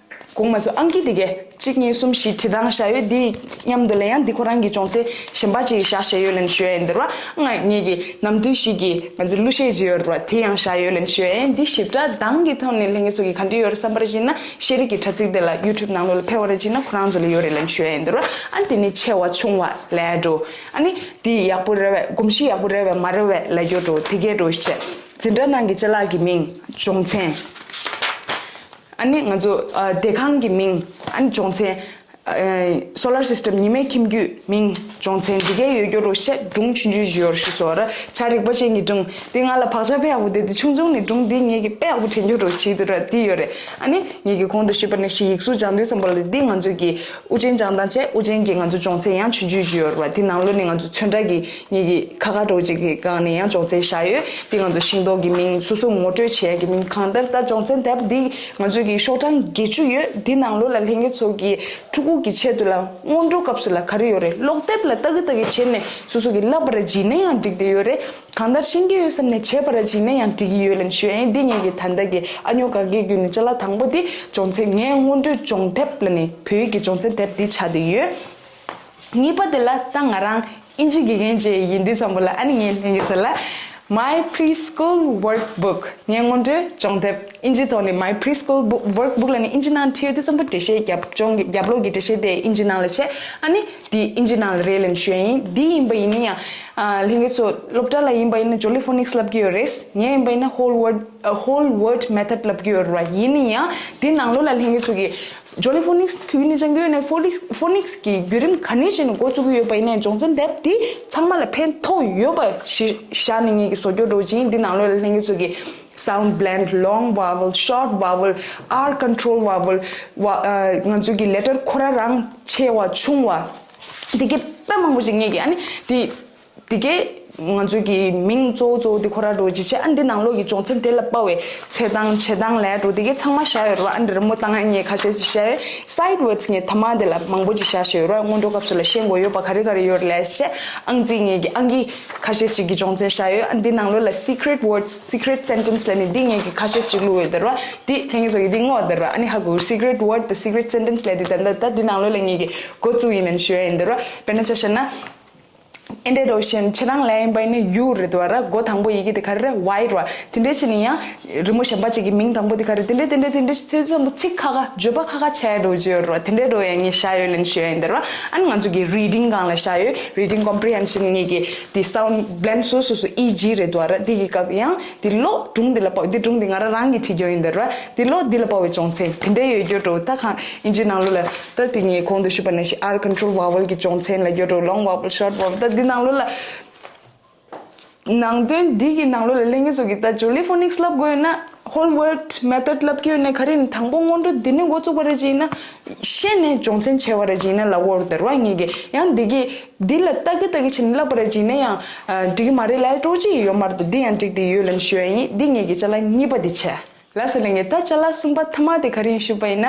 དགོངས་མ་ཚོམས། ཨང་ཀི་དེ་གའི་གཅིག་གཉིས་གསུམ་བཞི་བྲིས་སྟངས་བཞག་ཡོད། དེ་མཉམ་དུ་ལ་ཡང་འདི་ཁོ་རང་གི་སྦྱོང་ཚན་གཞན་པ་ཅིག་བཞག་བཞག་ཡོད་ལབ་ཞུ་ཡ་ཡིན་འདུག་ར། ང་ངེད་ཀྱི་ནམ་དུས་ཤིག་གི་ང་ཚོ་གླུ་གཞས་ཅིག་ཡོད་རེད་བ། དེ་ཡང་བཞག་ཡོད་ལབ་ཞུ་ཡ་ཡིན། འདི་ཞིབ་ཕྲ་གདངས་ཀྱི་ཐོག་ནས་ལྷན་རྒྱས་ཚོ་གི་ག་འདྲ་ཡོད་རེད་བསམ་པ་རེད་བྱས་ན་ཤེས་རིག་གི་དྲ་ཚིགས་དེ་ལ་ཡུ་ཊུབ་ནང་ལོགས་ལ་ཕེབས་པ་རེད་བྱས་ན་ཁོ་རང་ཚོ་ལ་ཡོད་རེད་ལབ་ཞུ་ཡ་ཡིན་འདུག་ར། ཨ་ནི་དེ་ནི་ཆེ་བ་ཆུང་བ་ལབ་ཡ་འགྲོ། ཨ་ནི་དེ་ཡག་པོ་རེད་བས། གོམས་གཤིས་ཡག་པོ་རེད་བས་མ་རེད་བས་ལབ་ཡ་འགྲོ། དེ་གའི་འགྲོ་བྱས། འཛིན་གྲྭ་ནང་གི་ཅ་ལག་གི་མིང་། སྦྱོང་ཚན། ཨ་ནི་ང་ཚོ་ཨ་བསྡད་ཁང་གི་མིང་། ཨ་ནི་སྦྱོང་ཚན། ཨ་སོ་ལར་སི་སི་ཊམ་ཉི་མའི་ཁྱིམ་རྒྱུད་མིང་སྦྱོང་ཚན་འདི་གའི་ཡོད་རྒྱུ་རུ་བཤད། སྒྲུང་ཆུང་ཆུང་ཞིག་ཡོད་རུ་ཞུ་ཚོ་ར། ཆ་རིག་པ་ཅན་གྱི་སྒྲུང་འདི་ང་ལ་བག་ཆགས་དཔེ་ཡག་པོ་འདུག་འདི་ཆུང་ཆུང་ནས་སྒྲུང་འདི་ངེད་ཀྱི་དཔེ་ཡག་པོ་དྲན་རྒྱུ་རུ་བྱེད་འདུག་ར། འདི་ཡོད་རེད། ཨ་ནི་ངེད་ཀྱི་གོང་དུ་ཞུས་པ་ནང་བཞིན་ཡིག་གཟུགས་སྦྱང་དུས་ཙམ་པ་ལ་འདི་ང་ཚོ་གི་དབུ་ཅན་སྦྱང་སྟངས་བྱས། དབུ་ཅན་གྱི་ང་ཚོ་སྦྱོང་ཚན་ཡང་ཆུང་ཆུང་ཞིག་ཡོད་རེད་བ། འདི་ནང་ལོགས་ནས་ང་ཚོ་ཚོན་ཁྲ་གི་ངེད་ཀྱི་ཁ་ཁ་འགྲོ་ཅིག་གི་སྒང་ནས་ཡང་སྦྱོང་ཚན་བཞག་ཡོད། དེ་ང་ཚོ་ཤིང་ཏོག་གི་མིང་། སོ་སོ་ངོ་སྤྲོད་བྱེད་ཡ་གི་མིང་། གང་ལྟར་ད་སྦྱོང་ཚན་དེབ་འདི་ང་ཚོ་གི་ཤོག་གྲངས་བརྒྱད་ཅུ་ཡོད། འདི་ནང་ལོགས་ལ་ལྷན་རྒྱས་ཚོ་གི་ཕྲུ་གུ་གི་ཆེད་དུ་ལ་སྔོན་འགྲོ་སྐབས་སུ་ལ་ག་རེ་ཡོད་རེད། ཀློག་དེབ་ལ་ལྟ་གི་ལྟ་གི་བྱས་ནས་སོ་སོ་གི་བསླབ་པ་ར་བྱིན་ན་ཡང་འགྲིག་དེ་ཡོད་རེད། གང་ལྟར་ཤེས་ཀྱི་ཡོད་བསམ་ནས་བྱས་པ་ར་བྱིན་ན་ཡང་འགྲིག་གི་ཡོད་ལབ་ཞུ་ཡ་ཡིན། འདི་ངེད་ཀྱི་ད་ལྟ་གི་ཨ་ཉོ་ག་གེ་བརྒྱུད་ནས་ཅ་ལག་དང་པོ་འདི་སྦྱོང་ཚན། ངའི་སྔོན་འགྲོའི་སྦྱོང་དེབ་ལ་ནི་བོད་ཡིག་གི་སྦྱོང་ཚན་དེབ་འདི་ཆགས་བསྡད་ཡོད། གཉིས་པ་དེ་ལ་ད་ང་རང་ཨིན་ཇི་དགེ་རྒན་ཅིག་ཡིན་དུས་ཙམ་པ་ལ། ཨ་ནི་ངས་ལྷན་རྒྱས་ཚོ་ལ་My Preschool Workbook། ངའི་སྔོན་འགྲོའི་སྦྱོང་དེབ། ཨིན་ཇི་ཐོག་ནས་My Preschool Book- Workbook ལབ་ནས་ཨིན་ཇི་ནང་བྲིས་ཡོད་དུས་ཙམ་པ་འགྲེལ་བཤད། རྒྱབ་ལྗོངས་ཀྱི་རྒྱབ་ལོགས་ཀྱི་འགྲེལ་བཤད་དེ་ཨིན་ཇི་ནང་ལ་བྱས། ཨ་ནི་འདི་ཨིན་ཇི་ནང་ལ་རེད་ལབ་ཞུ་ཡ་ཡིན། འདི་ཡིན་པ་ཡིན་ན་ཡང་ཨ་ལྷན་རྒྱས་ཚོ་སློབ་གྲྭ་ལ་ཡིན་པ་ཡིན་ན་Jolly Phonics ལབ་ཀྱི་ཡོད་རེད། ངས་ཡིན་པ་ཡིན་ན་Whole Word- ཨ་Whole Word Method ལབ་ཀྱི་ཡོད་རེད་བ། ཡིན་ན་ཡང་འདི་ནང་ལོགས་ལ་ལྷན་རྒྱས་ཚོ་གི་Jolly Phonics ཁུལ་ནས་སྦྱང་གི་ཡོད་ནས་ཕོ་ནིག- ཕོ་ནིག་སི་གི་བརྒྱུད་རིམ་ག་ནས་བྱས་ནས་འགོ་བཙུགས་ཀྱི་ཡོད་པ་ཡིན་ནའི་སྦྱོང་ཚན་དེབ་འདི་ཚང་མ་ལ་ཕན་ཐོགས་ཡོད་པ་ཞིག་བཞག་ནས་ངེད་ཀྱིས་བཟོ་སྐྱོར་འགྲོ་ཅིང་། འདི་ནང་ལོགས་ལ་ལྷན་རྒྱས་ཚོ་གི་sound blend, long vowel, short vowel, R control vowel, ང་ཚོ་གི་ལེ་ཊར་ཁོ་རང་རང་ཆེ་བ་ཆུང་བ་འདི་གའི་དཔེ་མང་པོ་ཞིག་ངེད་ཀྱིས་ཨ་ནི་འདི། དེ་གས་ང་ཚོ་གི་མིང་གཙོ་བོ་གཙོ་བོ་དེ་ཁོ་ར་འགྲོ་ཅི་བྱས། ཨ་འདི་ནང་ལོགས་ཀྱི་སྦྱོང་ཚན་དེ་ལ་དཔའ་བའི་འཚོལ་སྟངས་བྱེད་སྟངས་ལས་འགྲོ་དེ་གས་ཚང་མ་བཞག་ཡོད་རེད་བ། ཨ་འདི་རི་མོ་བཏང་ཡ་ངས་ཁ་ཤས་ཤིག་བཞག་ཡོད། Side words ངས་ཐ་མ་དེ་ལ་མང་པོ་ཅིག་བཞག་བཞག་ཡོད་རེད་བ། སྔོན་འགྲོ་སྐབས་སུ་ལ་ཤེས་དགོས་ཡོད་པ་ག་རེ་ག་རེ་ཡོད་རེད་ལབ་བྱས། ཨང་རྩིས་ངས་ཀྱི་ཨང་ཀི་ཁ་ཤས་ཤིག་གི་སྦྱོང་ཚན་བཞག་ཡོད། ཨ་འདི་ནང་ལོགས་ལ་secret words, secret sentence ལབ་ནས་འདི་ངས་ཀྱི་ཁ་ཤས་ཤིག་བླུགས་ཡོད་རེད་བ། འདི་ལྷན་རྒྱས་ཚོ་གི་འདི་ངོ་རེད་བ། ཨ་ནི་ཧ་གོ། secret word དང་secret sentence ལབ་དེ་ད་ད་ད་འདི་ནང་ལོགས་ལ་ངས་ཀྱི་འགོ་བཙུགས་ཡིན་ལབ་ཞུ་ཡ་ཡིན་རེད་བ། དཔེར་ན་ཆ་བཞག་ན། ཨེ་འདྲས་འགྲོ་བཞིན་ཁྱེད་རང་ལ་ཡིན་པ་ཡིན་ན་ཡུ་རེད་འདུག་བ་ར། འགོ་དང་པོ་ཡི་གེ་དེ་ག་རེ་རེད། ཝའི་རེད་བ། དེ་འདྲས་བྱས་ནས་ཡང་རི་མོ་གཞན་པ་ཅིག་གི་མིང་དང་པོ་དེ་ག་རེ། དེ་འདྲས་དེ་འདྲས་དེ་འདྲས་ཚེ་ཙམ་པོ་ཚིག་ཁ་ཁ་བརྗོད་པ་ཁ་ཁ་ཆགས་འགྲོ་གི་ཡོད་རེད་བ། དེ་འདྲས་འགྲོ་ཡང་ངས་བཞག་ཡོད་ལབ་ཞུ་ཡ་ཡིན་འདུག་བ། ཨ་ནི་ང་ཚོ་གི་reading སྒང་ལ་བཞག་ཡོད། reading comprehension ངེད་ཀྱི་དེ་sound blend སོ་སོ་སོ་ཨི་ཇི་རེད་འདུག་བ་ར། དེ་གི་སྐབས་ཡང་དེ་ལོ་སྒྲུང་དེ་ལ་དཔའ། དེ་སྒྲུང་དེ་ང་རང་རང་གིས་བྲིས་རྒྱུ་ཡིན་འདུག་བ། དེ་ལོ་དེ་ལ་དཔའ་བའི་སྦྱོང་ཚན་དེ་འདྲས་ཡོད་རྒྱུ་འགྲོ། ད་གང་ཨིན་ཇི་ནང་ལོགས་ལ་ད་དེ་ངས་གོང་དུ་ཞུས་པ་ནང་བཞིན་R control vowel གི་སྦྱོང་ཚན་ལབ་རྒྱུ་འགྲོ། long vowel, short vowel ད་འདི་ནང་ལོགས་ལ། ནང་དོན་འདི་གི་ནང་ལོགས་ལ་ལྷན་རྒྱས་ཚོ་གིས་ད་Jolly Phonics ལབ་དགོས་ཡོད་ན། whole word method ལབ་ཀྱི་ཡོད་ན། ག་རེ་ཡིན། དང་པོ་སྔོན་འགྲོ་འདི་ནས་འགོ་བཙུགས་པ་རེད་ཅེ་ཡིན་ན། ཤེས་ནས་སྦྱོང་ཚན་བྱས་པ་རེད་ཅེ་ཡིན་ན་ལབ་དགོས་རེད་དེ་རེད་བ། ངེད་ཀྱིས་ཡང་འདི་གི་འདི་ལ་ལྟ་གི་ལྟ་གི་བྱས་ནས་ལབ་པ་རེད་ཅེ་ཡིན་ན་ཡང་འགྲིག་གི་མ་རེད་ལབ་སྤྲོ་ཅི་ཡོད་མ་རེད་དེ། འདི་ཡང་འགྲིག་དེ་ཡོད་ལབ་ཞུ་ཡ་ཡིན། འདི་ངེད་ཀྱི་ཅ་ལག་གཉིས་པ་འདི་བྱས། ལགས་སོ་ལྷན་རྒྱས། ད་ཅ་ལག་གསུམ་པ་ཐ་མ་དེ་ག་རེ་ཡིན་ཞུས་པ་ཡིན་ན།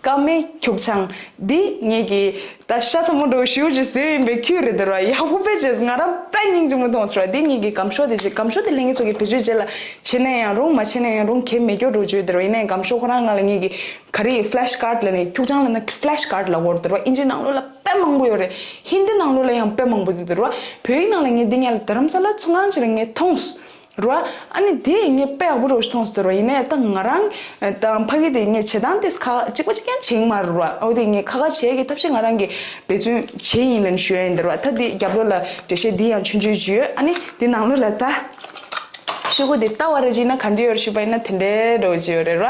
ཀ་མེ་ཁྱུག་ཆང་། འདི་ངེད་ཀྱི་ད་ཤ་ཚ་མོ་འགྲོ་ཞུ་ཅིག་བཟོས་ཡིན་པའི་ཁྱུ་རེད་དེ་ར། ཡག་པོ་དཔེ་བྱས། ང་རང་དཔེ་སྙིང་རྗེ་མོ་མཐོང་སོང་ར། འདི་ངེད་ཀྱི་སྒམ་ཤོག་དེ་ཅིག་སྒམ་ཤོག་དེ་ལྷན་རྒྱས་ཚོ་གི་བེད་སྤྱོད་བྱེད་ལ་བྱེད་ན་ཡང་རུང་མ་བྱེད་ན་ཡང་རུང་གལ་མེད་སྐྱོ་འགྲོ་བརྗོད་དེ་ར། ཡིན་ནའི་སྒམ་ཤོག་ཁོ་རང་ནང་ལ་ངེད་ཀྱི་ག་རེ་ཡི་ཕི་ལེ་ཤི་ཀར་ཌི་ལ་ནི་ཁྱུག་ཆང་ལ་ན་ཕི་ལེ་ཤི་ཀར་ཌི་ལ་འོར་དེ་ར། ཨིན་ཇི་ནང་ལོགས་ལ་དཔེ་མང་པོ་ཡོད་རེད། ཧིན་དི་ནང་ལོགས་ལ་ཡང་དཔེ་མང་པོ་འདུག་དེ་ར། བོད་ཡིག་ནང་ལ་ངེད་འདི་ངེད་ལ་དྷ་རམ་ས་ལ་ཚུར་ཁང་ཅིག་ལ་ངེད་མཐོང་སོང་། ར། ཨ་ནི་དེ་ངས་དཔེ་ཡག་པོ་རོ་ཞིག་མཐོང་སོང་ར། ཡིན་ནའི་ད་ང་རང་དང་ཕ་གི་དེ་ངས་བྱེད་སྟངས་དེ་ཁ་གཅིག་པ་གཅིག་རྐྱང་བྱེད་ཀྱི་མ་རེད་ར། འོ་དེ་ངས་ཁ་ཁ་བྱེད་ཀྱི་ཐབས་ཤེས་ང་རང་གིས་འབད་བརྩོན་བྱེད་ཡིན་ལབ་ཞུ་ཡ་ཡིན་ད་ར། ད་དེ་རྒྱབ་ལོགས་ལ་འགྲེལ་བཤད་འདི་ཡང་ཆུང་ཆུང་ཅིག་ཡོད། ཨ་ནི་དེ་ནང་ལོགས་ལ་ད་ཤོག་གུ་དེ་ལྟ་བ་ར་བྱས་ན་ག་འདྲ་ཡོད་རེད་ཞུས་པ་ཡིན་ན་དེ་འདྲའི་འདྲ་བོ་ཅིག་ཡོད་རེད་ར།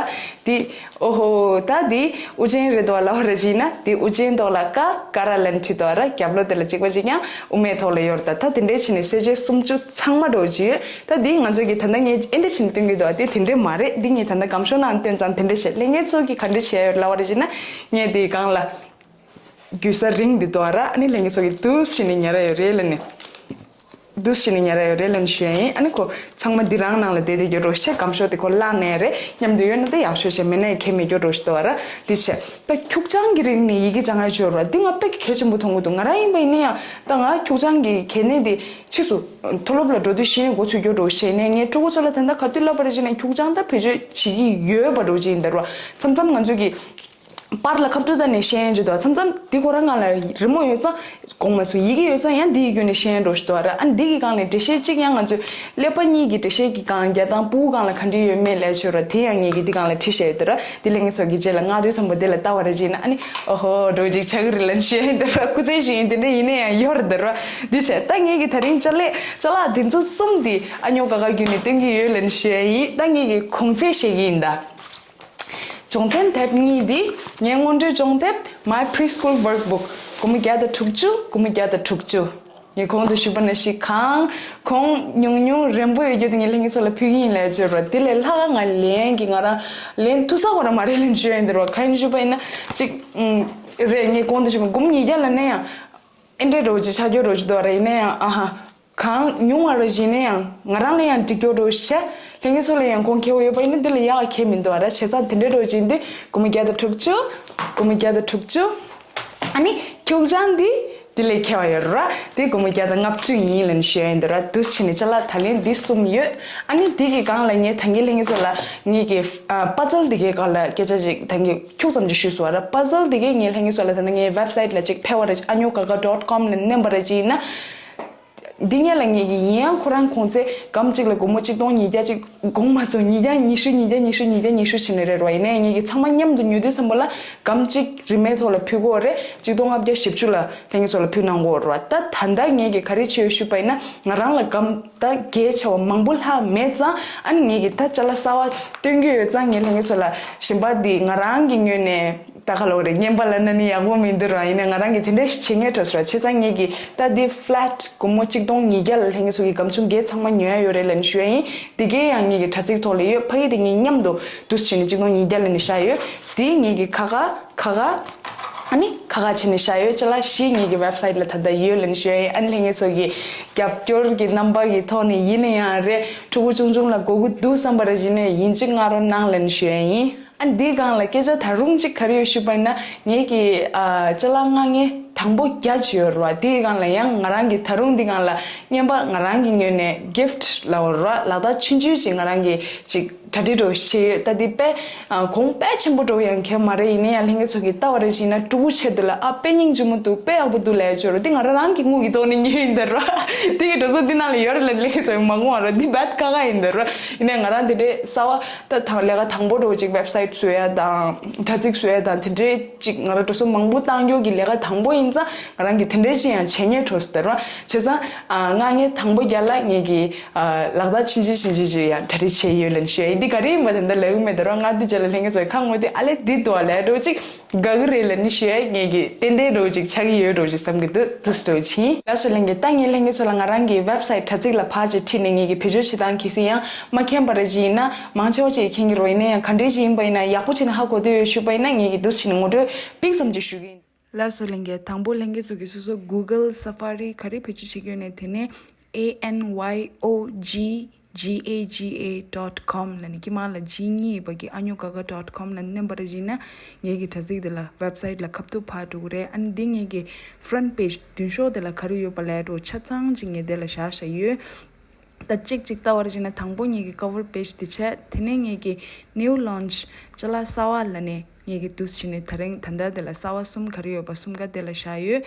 དེ། ཨོ་ཧོ། ད་འདི་དབུ་ཅན་རེད་དོ་ལབ་པ་རེད་ཅེ་ན། འདི་དབུ་ཅན་ཐོག་ལ་ཀ་ཀ་ར་ལབ་བྲིས་དོ་ར། རྒྱབ་ལོགས་དེ་ལ་གཅིག་པ་གཅིག་རྐྱང་དབུ་མེད་ཐོག་ལ་ཡོད་རེད། ད་ད་དེ་འདྲའི་བྱས་ནས་གསལ་བྱེད་སུམ་ཅུ་ཚང་མ་འགྲོ་གི་ཡོད། ད་འདི་ང་ཚོ་གིས་ད་ལྟ་ངས་ཨེ་འདྲ་བྱས་ནས་སྟོན་གྱི་འདུག་དེ་དེ་འདྲས་མ་རེད། འདི་ངས་ད་ལྟ་སྒམ་ཤོག་ནང་བཏོན་ཙང་དེ་འདྲས་བྱས། ལྷན་རྒྱས་ཚོ་གིས་ག་འདྲས་བྱས་ཡོད་ལབ་པ་རེད་ཅེ་ན། ངས་འདི་སྒང་ལ་རྒྱུ་ས་རིང་འདི་འདུག་ར། ཨ་ནི་ལྷན་རྒྱས་ཚོ་གིས་འདུག་སེ་བྱས་ནས་ཉར་ཡ་ཡོད་རེད་ལབ་ནས། འདུག་སེ་བྱས་ནས་ཉར་ཡ་ཡོད་རེད་ལབ་ནས་ཞུ་ཡ་ཡིན། ཨ་ནི་ཁོ་ཚང་མ་འདི་རང་ནང་ལ་བསྡད་བསྡད་རྒྱུ་འདྲ་བོ་ཞིག་སྒམ་ཤོག་དེ་ཁོ་བརླག་ནའི་རེད། མཉམ་དུ་ཡོད་ན་ད་ཡག་ཤོས་ཤིག་མེད་ན་ཡང་གལ་མེད་རྒྱུ་འདྲ་བོ་ཞིག་འདུག་ར། འདི་བྱས། ད་ཁྱུག་ཆང་གི་རིགས་ནི་ཡི་གེ་སྦྱང་ཡ་ཡོད་ར། འདི་ང་དཔེ་གལ་ཆེན་པོ་མཐོང་གི་འདུག་ང་རང་ཡིན་པ་ཡིན་ན་ཡང་ད་ང་ཁྱུག་ཆང་གི་གལ་གནད་དེ་ཕྱིས་སུ་མཐོ་སློབ་ལ་འགྲོ་དུས་གཞི་ནས་མགོ་ཚོས་རྒྱུ་འདྲ་བོ་ཞིག་ནས། ངས་ཕྲུ་གུ་ཚོ་ལ་ད་ལྟ་ག་དུས་ལབ་པ་རེད་ཅེ་ན། ཁྱུག་ཆང་ད་བེད་སྤྱོད་བྱེད་ཀྱི་ཡོད་པ་འདྲ་བོ་ཅིག་ཡིན་ད་ར། མཚམས་མཚམས་ང་ཚོ་གི་པར་ལ་ཁ་ཐུག་ད་ནས་ཤེས་ཡོན་ཅིག་འདུག་མཚམས་མཚམས་འདི་ཁོ་རང་སྒང་ལ་རི་མོ་ཡོད་ཙང་དགོངས་མ་སོང་། ཡི་གེ་ཡོད་ཙང་ཡང་འདི་ཡི་བརྒྱུད་ནས་ཤེས་ཡོན་འདྲ་བོ་ཞིག་འདུག་ར། ཨ་འདི་གི་སྒང་ནས་འགྲེལ་བཤད་གཅིག་ཡང་ང་ཚོས་ཀླད་པ་གཉིས་ཀྱི་འགྲེལ་བཤད་ཀྱི་སྒང་རྒྱག་སྟངས་ཕྲུ་གུ་སྒང་ལ་ག་འདྲ་ཡོད་མེད་ལབ་ཡ་ཡོད་ར། དེ་ཡང་ངེད་ཀྱིས་འདི་སྒང་ལ་བྲིས་བཞག་ཡོད་དེ་ར། འདི་ལྷན་རྒྱས་ཚོ་གི་རྗེས་ལ་མངགས་དུས་ཙམ་པ་འདི་ལ་ལྟ་བ་རེད་ཅེ་ན། ཨ་ནི་ཨོ་ཧོ་འདྲ་བོ་ཅིག་ཆགས་ཀྱི་རེད་ལབ་ནས་ཤེས་ཡོན་དེ་ར། སྐུ་ཚེ་ཞུ་ཡིན། དེ་འདྲ་ཡིན་ན་ཡང་ཡོད་རེད་དེ་ར། འདི་བྱས། ད་ངེད་ཀྱིས་ད་རིང་ཅ་ལག་ཅ་ལག་འདི་ཚོ་གསུམ་འདི་ཨ་ཉོ་ཀ་ཀ་བརྒྱུད་ནས་སྟོན་གྱི་ཡོད་ལབ་ནས་ཤེས་ཡ་ཡིན། ད་ངེད་ཀྱིས་གོང་ཚད་བཤད་ཀྱི་ཡིན་ད། སྦྱོང་ཚན་དེབ་གཉིས་འདི། ངའི་སྔོན་འགྲོའི་སྦྱོང་དེབ། My Preschool Workbook། སྒོར་མོ་བརྒྱ་དང་དྲུག་ཅུ། སྒོར་མོ་བརྒྱ་དང་དྲུག་ཅུ། ངས་གོང་དུ་ཞུས་པ་ནང་བཞིན་གང་གོང་ཉུང་ཉུང་རན་པོ་ཡོད་རྒྱུ་དེ་ངས་ལྷན་རྒྱས་ཚོ་ལ་ཕུལ་གྱི་ཡིན་ལབ་བྱས་ར། དེ་ལས་ལྷག་ག་ང་ལེན་གྱི་ང་རང་ལེན་ཐུབ་ས་ཁོ་རང་མ་རེད་ལབ་ཞུ་ཡ་ཡིན་དེ་ར། གང་ཡིན་ཞུས་པ་ཡིན་ན་གཅིག་ཨུམ། རེད། ངས་གོང་དུ་ཞུས་པ་སྒོར་མོ་ཉིས་བརྒྱ་ལབ་ན་ཡང་ཨེ་འདྲས་འདྲ་བོ་ཅིག་ཆགས་རྒྱུ་འདྲ་བོ་ཅིག་འདུག་ར། ཡིན་ན་ཡང་ཨ་ཧ། གང་ཉུང་བ་ར་བཞིན་ནས་ཡང་ང་རང་ལ་ཡང་འགྲིག་རྒྱུ་འདྲ་བོ་ཞིག་ལྷན་རྒྱས་ཚོ་ལ་ཡང་གོང་ཁེ་པོ་ཡོད་པ་ཡིན་ན་འདི་ལ་ཡག་ག་གལ་མི་འདུག་ར། བྱས་ཙང་དེ་འདྲའི་འདྲ་བོ་ཅིག་འདི་སྒོར་མོ་བརྒྱ་དང་དྲུག་ཅུ། སྒོར་མོ་བརྒྱ་དང་དྲུག་ཅུ། ཨ་ནི་ཁྱུག་ཆང་འདི་འདི་ལས་ཁེ་པོ་ཡོད་ར། འདི་སྒོར་མོ་བརྒྱ་དང་ལྔ་བཅུ་ཡིན་ལབ་ནས་ཞུ་ཡ་ཡིན་འདུག་ར། འདུག་སེ་བྱས་ནས་ཅ་ལག་ད་ལན་འདི་གསུམ་ཡོད། ཨ་ནི་འདི་གི་སྒང་ལ་ངས་ད་གིན་ལྷན་རྒྱས་ཚོ་ལ་ངེད་ཀྱི་ཨ་པ་ཛལ་འདི་གའི་སྒང་ལ་སྐད་ཆ་ཅིག་ད་གིན་ཁྱུག་ཙམ་ཅིག་ཞུས་སོང་བ་ར། པ་ཛལ་འདི་གའི་ངས་ལྷན་རྒྱས་ཚོ་ལ་ད་ལྟ་ངའི་ཝེབ་སའིཊ་ལ་ཅིག་ཕེབས་པ་ར། ཨ་ཉོ་ཀ་ཀ་ཌོཊ་ཀོམ་ལ་མནན་པ་ར་ཅིག་ཡིན་ན། འདི་ངེད་ལ་ངེད་ཀྱི་ཡིན་ཡང་ཁོ་རང་གོང་ཚད་སྒམ་གཅིག་ལ་སྒོར་མོ་གཅིག་སྟོང་ཉིས་བརྒྱ་ཅིག་གོང་མ་སོང་། ཉིས་བརྒྱ་ཉི་ཤུ། ཉིས་བརྒྱ་ཉི་ཤུ། ཉིས་བརྒྱ་ཉི་ཤུ་བྱས་ནས་རེད་རོ། ཡིན་ནའི་ངེད་ཀྱི་ཚང་མ་མཉམ་དུ་ཉོ་དུས་ཙམ་པ་ལ་སྒམ་གཅིག་རིན་མེད་ཐོག་ལ་ཕུལ་གོ་རེད། གཅིག་སྟོང་ལྔ་བརྒྱ་བཞི་བཅུ་ལ་ལྷན་རྒྱས་ཚོ་ལ་ཕུལ་གནང་གོ་རོ། ད་ད་ལྟ་ངེད་ཀྱི་ག་རེ་བྱས་ཡོད་ཞུས་པ་ཡིན་ན། ང་རང་ལ་སྒམ་ད་གལ་ཆེ་བ་མང་པོ་ལྷག་མེད་ཙང་། ཨ་ནི་ངེད་ཀྱི་ད་ཅ་ལག་གསར་པ་སྟོན་རྒྱུ་ཡོད་ཙང་ངས་ལྷན་རྒྱས་ཚོ་ལ་གཞན་པ་འདི་ང་རང་གི་ངོས་ནས། ད་ག་ལབ་རེད། རྔན་པ་ལབ་ན་ནི་ཡག་པོ་མི་འདུག་ར། ཡིན་ནའི་ང་རང་གིས་དེ་འདྲ་ཞིག་བྱེད་སྙིང་བྲོ་སོང་ར། བྱས་ཙང་ངེད་ཀྱིས་ད་འདི་ཕི་ལེཊ་སྒོར་མོ་གཅིག་སྟོང་ཉིས་བརྒྱ་ལ་ལྷན་རྒྱས་ཚོ་གི་སྒམ་ཆུང་གས་ཚང་མ་ཉོ་ཡ་ཡོད་རེད་ལབ་ནས་ཞུ་ཡ་ཡིན། འདི་གས་ཡང་ངེད་ཀྱི་དྲ་ཚིགས་ཐོག་ལ་ཡོད། ཕ་གི་དེ་ངས་མཉམ་དུ་འདུག་སེ་བྱས་ནས་གཅིག་སྟོང་ཉིས་བརྒྱ་ལབ་ནས་བཞག་ཡོད། དེ་ངེད་ཀྱི་ཁ་ཁ་ཁ་ཁ་ཨ་ནི་ཁ་ཁ་བྱས་ནས་བཞག་ཡོད། ཅ་ལག་བཞི་ངེད་ཀྱི་ཝེབ་སའིཊ་ལ་ད་ལྟ་ཡོད་ལབ་ནས་ཞུ་ཡ་ཡིན། ཨ་ནི་ལྷན་རྒྱས་ཚོ་གི་རྒྱབ་སྐྱོར་གྱི་རྣམ་པ་གི་ཐོག་ནས་ཡིན་ན་ཡང་རེད། ཕྲུ་གུ་ཆུང་ཆུང་ལ་དགོས་ཀྱི་འདུག་བསམ་པ་ར་བྱས་ནས་ཡིན་གཅིག་མངགས་རོགས་གནང་ལབ་ནས་ཞུ་ཡ་ཡིན། ཨ་འདིའི་སྒང་ལ་སྐད་ཆ་ད་རུང་གཅིག་ག་རེ་ཡོད་ཞུས་པ་ཡིན་ན། ངེད་ཀྱི་ཨ་ཅ་ལག་མངགས་མཁན་དང་པོ་བརྒྱ་ཅིག་ཡོད་རེད་བ། དེའི་སྒང་ལ་ཡང་ང་རང་གིས་ད་རུང་འདི་སྒང་ལ་རྔན་པ་ང་རང་གི་ངོས་ནས་གིཕྚ་ལབ་རེད་བ། ལག་རྟགས་ཆུང་ཆུང་ཅིག་ང་རང་གིས་ཅིག་གྲ་སྒྲིག་འདྲ་བོ་བྱས་ཡོད། ད་འདི་དཔེ་ཨ་གོང་དཔེ་ཆེན་པོ་འདྲ་བོ་ཡང་གང་ཡང་མ་རེད། ཡིན་ན་ཡང་ལྷན་རྒྱས་ཚོ་གིས་ལྟ་བ་རེ་བྱས་ན་ཕྲུ་གུ་ཆེད་དུ་ལ་ཨ་དཔེ་སྙིང་རྗེ་མོ་འདུག་དཔེ་ཡག་པོ་འདུག་ལབ་ཡ་ཅིག་ཡོད་རེད། འདི་ང་རང་རང་གི་དངུལ་གྱི་ཐོག་ནས་ཉོས་ཡིན་ད་རེད་བ། འདི་གི་འགྲོ་སོང་འདི་ནང་ལ་ཡོད་རེད་ལབ་ལྷན་རྒྱས་ཚོ་མ་དགོངས་པ་རེད། འདི་རྦད་ཁ་ཁ་ཡིན་ད་རེད་བ། ཡིན་ན་ང་རང་འདི་འདྲའི་གསར་པ་ད་དང་ལས་ཀ་དང་པོ་འདྲ་བོ་ཅིག་ཝེབ་སའིཊ་བཟོ་ཡ་དང་དྲ་ཚིགས་བཟོ་ཡ་དང་དེ་འདྲའི་ཅིག་ང་རང་འགྲོ་སོང་མང་པོ་བཏང་རྒྱུ་གི་ལས་ཀ་དང་པོ་ཡིན་ཙང་། ང་རང་གིས་དེ་འདྲའི་ཅིག་ཡང་བྱེད་སྙིང་བྲོ་སོང་ད་རེད་བ། བྱས་ཙང་ཨ་མངགས་མཁན་དང་པོ་བརྒྱ་ལ་ངེད་ཀྱིས་ཨ་ལག་རྟགས་ཆུང་ཆུང་ཆུང་ཆུང་ཅིག་ཡང་གྲ་སྒྲིག་བྱས་ཡོད་ལབ་ནས་ཞུ་ཡ་ཡིན། འདི་ག་རེ་ཡིན་པ་དེ་འདྲ་ལབ་ཀྱི་མེད་ད་རེད་བ། ང་འདི་རྗེས་ལ་ལྷན་རྒྱས་ཚོ་ཁ་ངོ་དེ་ཨ་ལས་འདི་འདུག་བ་ལབ་འདྲ་བོ་ཅིག་དགའ་གི་རེད་ལབ་ནས་ཞུ་ཡ་ངེད་ཀྱིས་ཏན་ཏན་འདྲ་བོ་ཅིག་ཆགས་ཀྱི་ཡོད་འདྲ་བོ་ཅིག་བསམ་གྱི་འདུག་འདུག་སེ་འདྲ་བོ་ཅིག་ཡིན། ལགས་སོ་ལྷན་རྒྱས། ད་ངས་ལྷན་རྒྱས་ཚོ་ལ་ང་རང་གི་ཝེབ་སའིཊ་དྲ་ཚིགས་ལ་ཕར་ཅིག་ཁྲིད་ནས་ངེད་ཀྱིས་བེད་སྤྱོད་བྱེད་སྟངས་གལ་སྲིད་ཡང་མ་མཁྱེན་པ་རེ་ཅིག་ཡིན་ན། མང་ཆེ་བ་ཅིག་མཁྱེན་གྱི་རེད། ཡིན་ན་ཡང་ག་འདྲས་ཅིག་ཡིན་པ་ཡིན་ན་ཡག་པོ་བྱས་ནས་ཧ་གོ་འདོད་ཡོད་ཞུས་པ་ཡིན་ན་ངེད་ཀྱིས་འདུག་སེ་བྱས་ནས་ངོ་སྤྲོད་པིག་ཙམ་ཅིག་ཞུ་གི་ཡིན། ལགས་སོ་ལྷན་རྒྱས། དང་པོ་ལྷན་རྒྱས་ཚོ་གིས་སོ་སོ་གུ་གལ་ས་ཕ་རི་ག་རེ་བེད་སྤྱོད་བྱེད་ཀྱི་ཡོད་ན་དེ་ནས་A N Y O G G A G A dot com ལ་ནི་ཀྱི་མ་ལ་G གཉིས་པ་གི་ཨ་ཉོ་ག་ག་dot com ལ་མནན་པར་བྱིན་ན་ངེད་ཀྱི་དྲ་ཚིགས་དེ་ལ་website ལ་ཁ་ཐུག་ཕར་འགྲོ་གི་རེད། ཨ་ནི་འདི་ངེད་ཀྱི་front page མདུན་ཤོག་དེ་ལ་ག་རེ་ཡོད་པ་ལས་འགྲོ་ཆ་ཚང་ཅིག་ངེད་དེ་ལ་བཞག་བཞག་ཡོད། ད་གཅིག་གཅིག་ལྟ་བར་བྱས་ན་དང་པོ་ངེད་ཀྱི་cover page དེ་བྱས། དེ་ནས་ངེད་ཀྱི་new launch ཅ་ལག་གསར་བ་ལ་ནི་ངེད་ཀྱི་འདུག་སེ་བྱས་ནས་ད་རིང་ད་ལྟ་དེ་ལ་གསར་བ་གསུམ་ག་རེ་ཡོད་པ་གསུམ་ཀ་དེ་ལ་བཞག་ཡོད།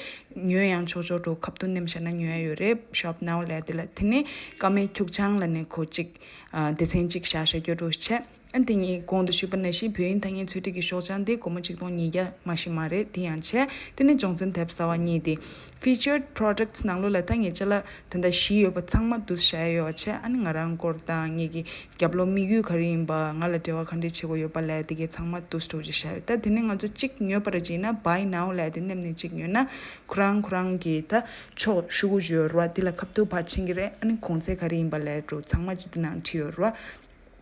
ཉོས་ཡང་ཆོག་ཆོག་འགྲོ། ཁ་ཐུག་མནན་བཞག་ན་ཉོ་ཡ་ཡོད་རེད། shop now ལབ་དེ་ལ། དེ་ནས་ཀ་མའི་ཁྱུག་ཆང་ལ་ནི་གོ་གཅིག་ཨ་སྡེ་ཚན་གཅིག་བཞག་བཞག་རྒྱུ་འགྲོ་བྱས། ཨ་དེ་ངས་གོང་དུ་ཞུས་པ་ནང་བཞིན་བོད་དབྱིན་ཐ་སྙད་ཚོད་ཁྲིད་ཀྱི་ཤོག་བྱང་དེ་སྒོར་མོ་ཆིག་སྟོང་ཉིས་བརྒྱ་མ་ཞིག་མ་རེད། དེ་ཡང་བྱས། དེ་ནས་སྦྱོང་ཚན་དེབ་གསར་བ་གཉིས་དེ་featured products ནང་ལོགས་ལ་ད་ངས་ཅ་ལག་ད་ལྟ་བཞི་ཡོད་པ་ཚང་མ་འདུག་སེ་བཞག་ཡོད་བྱས། ཨ་ནི་ང་རང་སྐོར་དང་ངེད་ཀྱི་རྒྱབ་ལོགས་དམིགས་ཡུལ་ག་རེ་ཡིན་པ། ང་ལ་འབྲེལ་བ་ག་འདྲས་བྱེད་དགོས་ཡོད་པ་ལབ་དེ་གའི་ཚང་མ་འདུག་སེ་འགྲོ་ཅིག་བཞག་ཡོད། ད་དེ་ནས་ང་ཚོ་གཅིག་ཉོས་པར་བྱས་ན་buy now ལབ་དེ་མནན་ནས་གཅིག་ཉོས་ན་ཁོ་རང་ཁོ་རང་གི་ད་ཆོག་ཤོག་གུ་ཡོད་རེད་བ། དེ་ལ་ཁ་ཐུག་ཕར་ཕྱིན་གྱི་རེད། ཨ་ནི་གོང་ཚད་ག་རེ་ཡིན་པ་ལབ་འགྲོ་ཚང་མ་ཅིག་དེ་ནང་བྲིས་ཡོད་རེད་བ།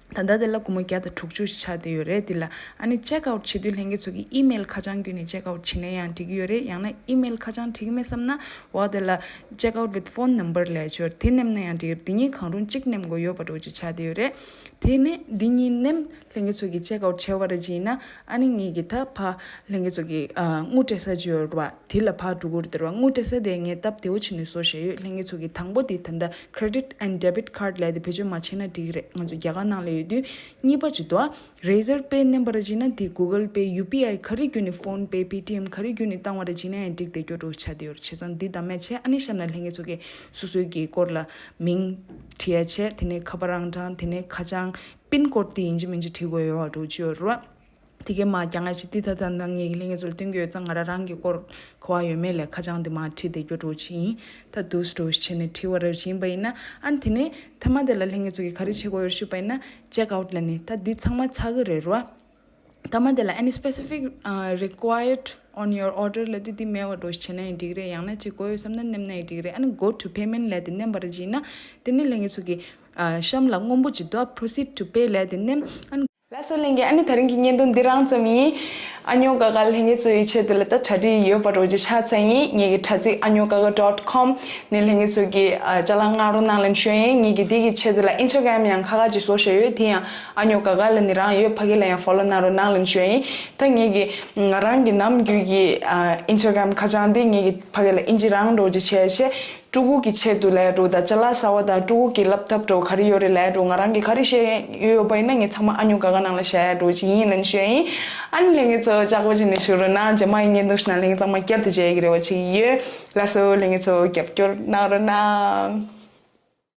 ད་ལྟ་དེ་ལ་སྒོར་མོ་བརྒྱ་དང་དྲུག་ཅུ་ཆགས་བསྡད་ཡོད་རེད། དེ་ལ་ཨ་ནི་check out བྱེད་དུས་ལྷན་རྒྱས་ཚོ་གི་email ཁ་བྱང་བརྒྱུད་ནས་check out བྱེད་ན་ཡང་འགྲིག་གི་ཡོད་རེད། ཡང་ན་email ཁ་བྱང་འགྲིག་གི་མེད་བསམ་ན་འོག་དེ་ལ་check out with phone number ལབ་ཡོད། དེ་མནན་ན་ཡང་འགྲིག་གི་རེད། དེ་གཉིས་གང་རུང་གཅིག་མནན་དགོས་ཡོད་པ་འདྲ་བོ་ཅིག་ཆགས་བསྡད་ཡོད་རེད། དེ་ནས་འདི་གཉིས་མནན། ལྷན་རྒྱས་ཚོ་གི་check out བྱས་པ་རེད་བྱས་ན། ཨ་ནི་ངེད་ཀྱི་ད་ཕར་ལྷན་རྒྱས་ཚོ་གི་ཨ་དངུལ་སྤྲད་ས་ཅིག་ཡོད་རེད་བ། དེ་ལ་ཕར་འགྲོ་དགོས་རེད་བ། དངུལ་སྤྲད་ས་དེ་ངས་སྟབས་བདེ་བོ་བྱས་ནས་བཟོ་བཞག་ཡོད། ལྷན་རྒྱས་ཚོ་གི་དང་པོ་དེ་ད་ལྟ་credit and debit card ལབ་དེ་བེད་སྤྱོད་མ་བྱས་ན་འགྲིག་གི་རེད། ང་ཚོ་རྒྱ་གར་ནང་ལ་ཡོད་དུས། གཉིས་པ་ཅིག་འདུག་ཨ། Razor Pay མནན་པ་རེད་བྱས་ན་དེ་Google Pay, U P I ག་རེ་བརྒྱུད་ནས། PhonePe, Paytm ག་རེ་བརྒྱུད་ནས་བཏང་བ་རེད་བྱས་ན་ཡང་འགྲིག་བསྡད་རྒྱུ་འདྲ་བོ་ཆགས་བསྡད་ཡོད་རེད། བྱས་ཙང་འདི་བདམས་ཡ་བྱས། ཨ་ནི་གཤམ་ལ་ལྷན་རྒྱས་ཚོ་གི་སོ་སོའི་གི་སྐོར་ལ་མིང་བྲིས་ཡ་བྱས། དེ་ནས་ཁ་པར་ཨང་གྲངས། དེ་ནས་ཁ་བྱང་pin code དེ་ཡིན་གཅིག་མིན་གཅིག་བྲིས་དགོས་ཡོད་པ་འདྲ་བོ་ཅིག་ཡོད་རེད་བ། དེ་གའི་མར་རྒྱག་ཡ་བྱས། དེ་ད་ད་ལྟ་ངས་ལྷན་རྒྱས་ཚོ་ལ་སྟོན་གྱི་ཡོད་ཙང་ང་རང་རང་གི་སྐོར་ག་པར་ཡོད་མེད་ལ་ཁ་བྱང་དེ་མར་བྲིས་བསྡད་རྒྱུ་འདྲ་བོ་ཅིག་ཡིན། ད་འདུག་སེ་འདྲ་བོ་བྱས་ནས་བྲིས་པ་རེད་བྱས་པ་ཡིན་ན། ཨ་ནི་དེ་ནས་མཐའ་མ་དེ་ལ་ལྷན་རྒྱས་ཚོ་གིས་ག་རེ་བྱེད་དགོས་ཡོད་ཞུས་པ་ཡིན་ན། check out ལབ་ནས་ད་འདི་ཚང་མ་ཚར་གི་རེད་རོ། མཐའ་མ་དེ་ལ་any specific uh, required on your order ལབ་དུས་འདི་མེད་པ་འདྲ་བོ་བྱས་ན་ཡང་འགྲིག་རེད། ཡང་ན་ཅིག་དགོས་ཡོད་བསམ་ན་མནན་ན་ཡང་འགྲིག་རེད། ཨ་ནི་go to payment ལབ་དེ་མནན་པ་རེད་བྱས་ན། དེ་ནས་ལྷན་རྒྱས་ཚོ་གིས་ཨ་གཤམ་ལ་སྔོན་པོ་ཅིག་འདུག proceed to pay ལབ་དེ་མནན། ཨ་ནི། ལགས་སོ་ལྷན་རྒྱས། ཨ་ནི་ད་རིང་གི་བརྙན་ཐུང་འདི་རང་ཙམ་ཡིན། ཨ་ཉོ་ག་ག་ལྷན་རྒྱས་ཚོ་ཡི་ཆེད་དུ་ལ་ད་གྲ་སྒྲིག་ཡོད་པ་འདྲ་བོ་ཅིག་ཆགས་ཚར་ཡིན། ངེད་ཀྱི་དྲ་ཚིགས་ཨ་ཉོ་ག་ག་dot com ནས་ལྷན་རྒྱས་ཚོ་གིས་ཨ་ཅ་ལག་མངགས་རོགས་གནང་ལབ་ཞུ་ཡིན། ངེད་ཀྱི་འདི་གི་ཆེད་དུ་ལ་Instagram ཡང་ཁ་ཁ་ཅིག་བཟོ་བཞག་ཡོད། དེ་ཡང་ཨ་ཉོ་ག་ག་ལབ་ནི་རང་ཡོད། ཕ་གི་ལ་ཡང་follow གནང་རོགས་གནང་ལབ་ཞུ་ཡིན། ད་ངེད་ཀྱི་ང་རང་གི་ནམ་རྒྱུན་གྱི་ཨ་Instagram ཁ་བྱང་འདི་ངེད་ཀྱི་ཕ་གི་ལ་ཨིན་ཇི་རང་འདྲ་བོ་ཅིག་བྱས་བྱས། ཕྲུ་གུ་གི་ཆེད་དུ་ལས་འགྲོ་དང་། ཅ་ལག་གསར་བ་དང་ཕྲུ་གུ་གི་སློབ་ཐབས་འདྲ་བོ་ག་རེ་ཡོད་རེད་ལས་འགྲོ། ང་རང་གིས་ག་རེ་བཤད་ཡོད་པ་ཡིན་ན་ངས་ཚང་མ་ཨ་ཉོ་ག་ག་ནང་ལ་བཤད་ཡ་འདྲ་བོ་ཅིག་ཡིན་ལབ་ཞུ་ཡ་ཡིན། ཨ་ནི་ལྷན་རྒྱས་ཚོ་ལྕགས་པོ་བྱས་ནས་བཞུགས་རོགས་གནང་། རྗེས་མ་ཡི་བརྙན་ཐུང་ཞིག་ནང་ལྷན་རྒྱས་ཚང་མ་བསྐྱར་དུ་མཇལ་གྱི་རེ་བ་བྱེད་ཀྱི་ཡོད། ལགས་སོ་ལྷན་རྒྱས་ཚོ་རྒྱབ་སྐྱོར་གནང་རོགས་གནང་།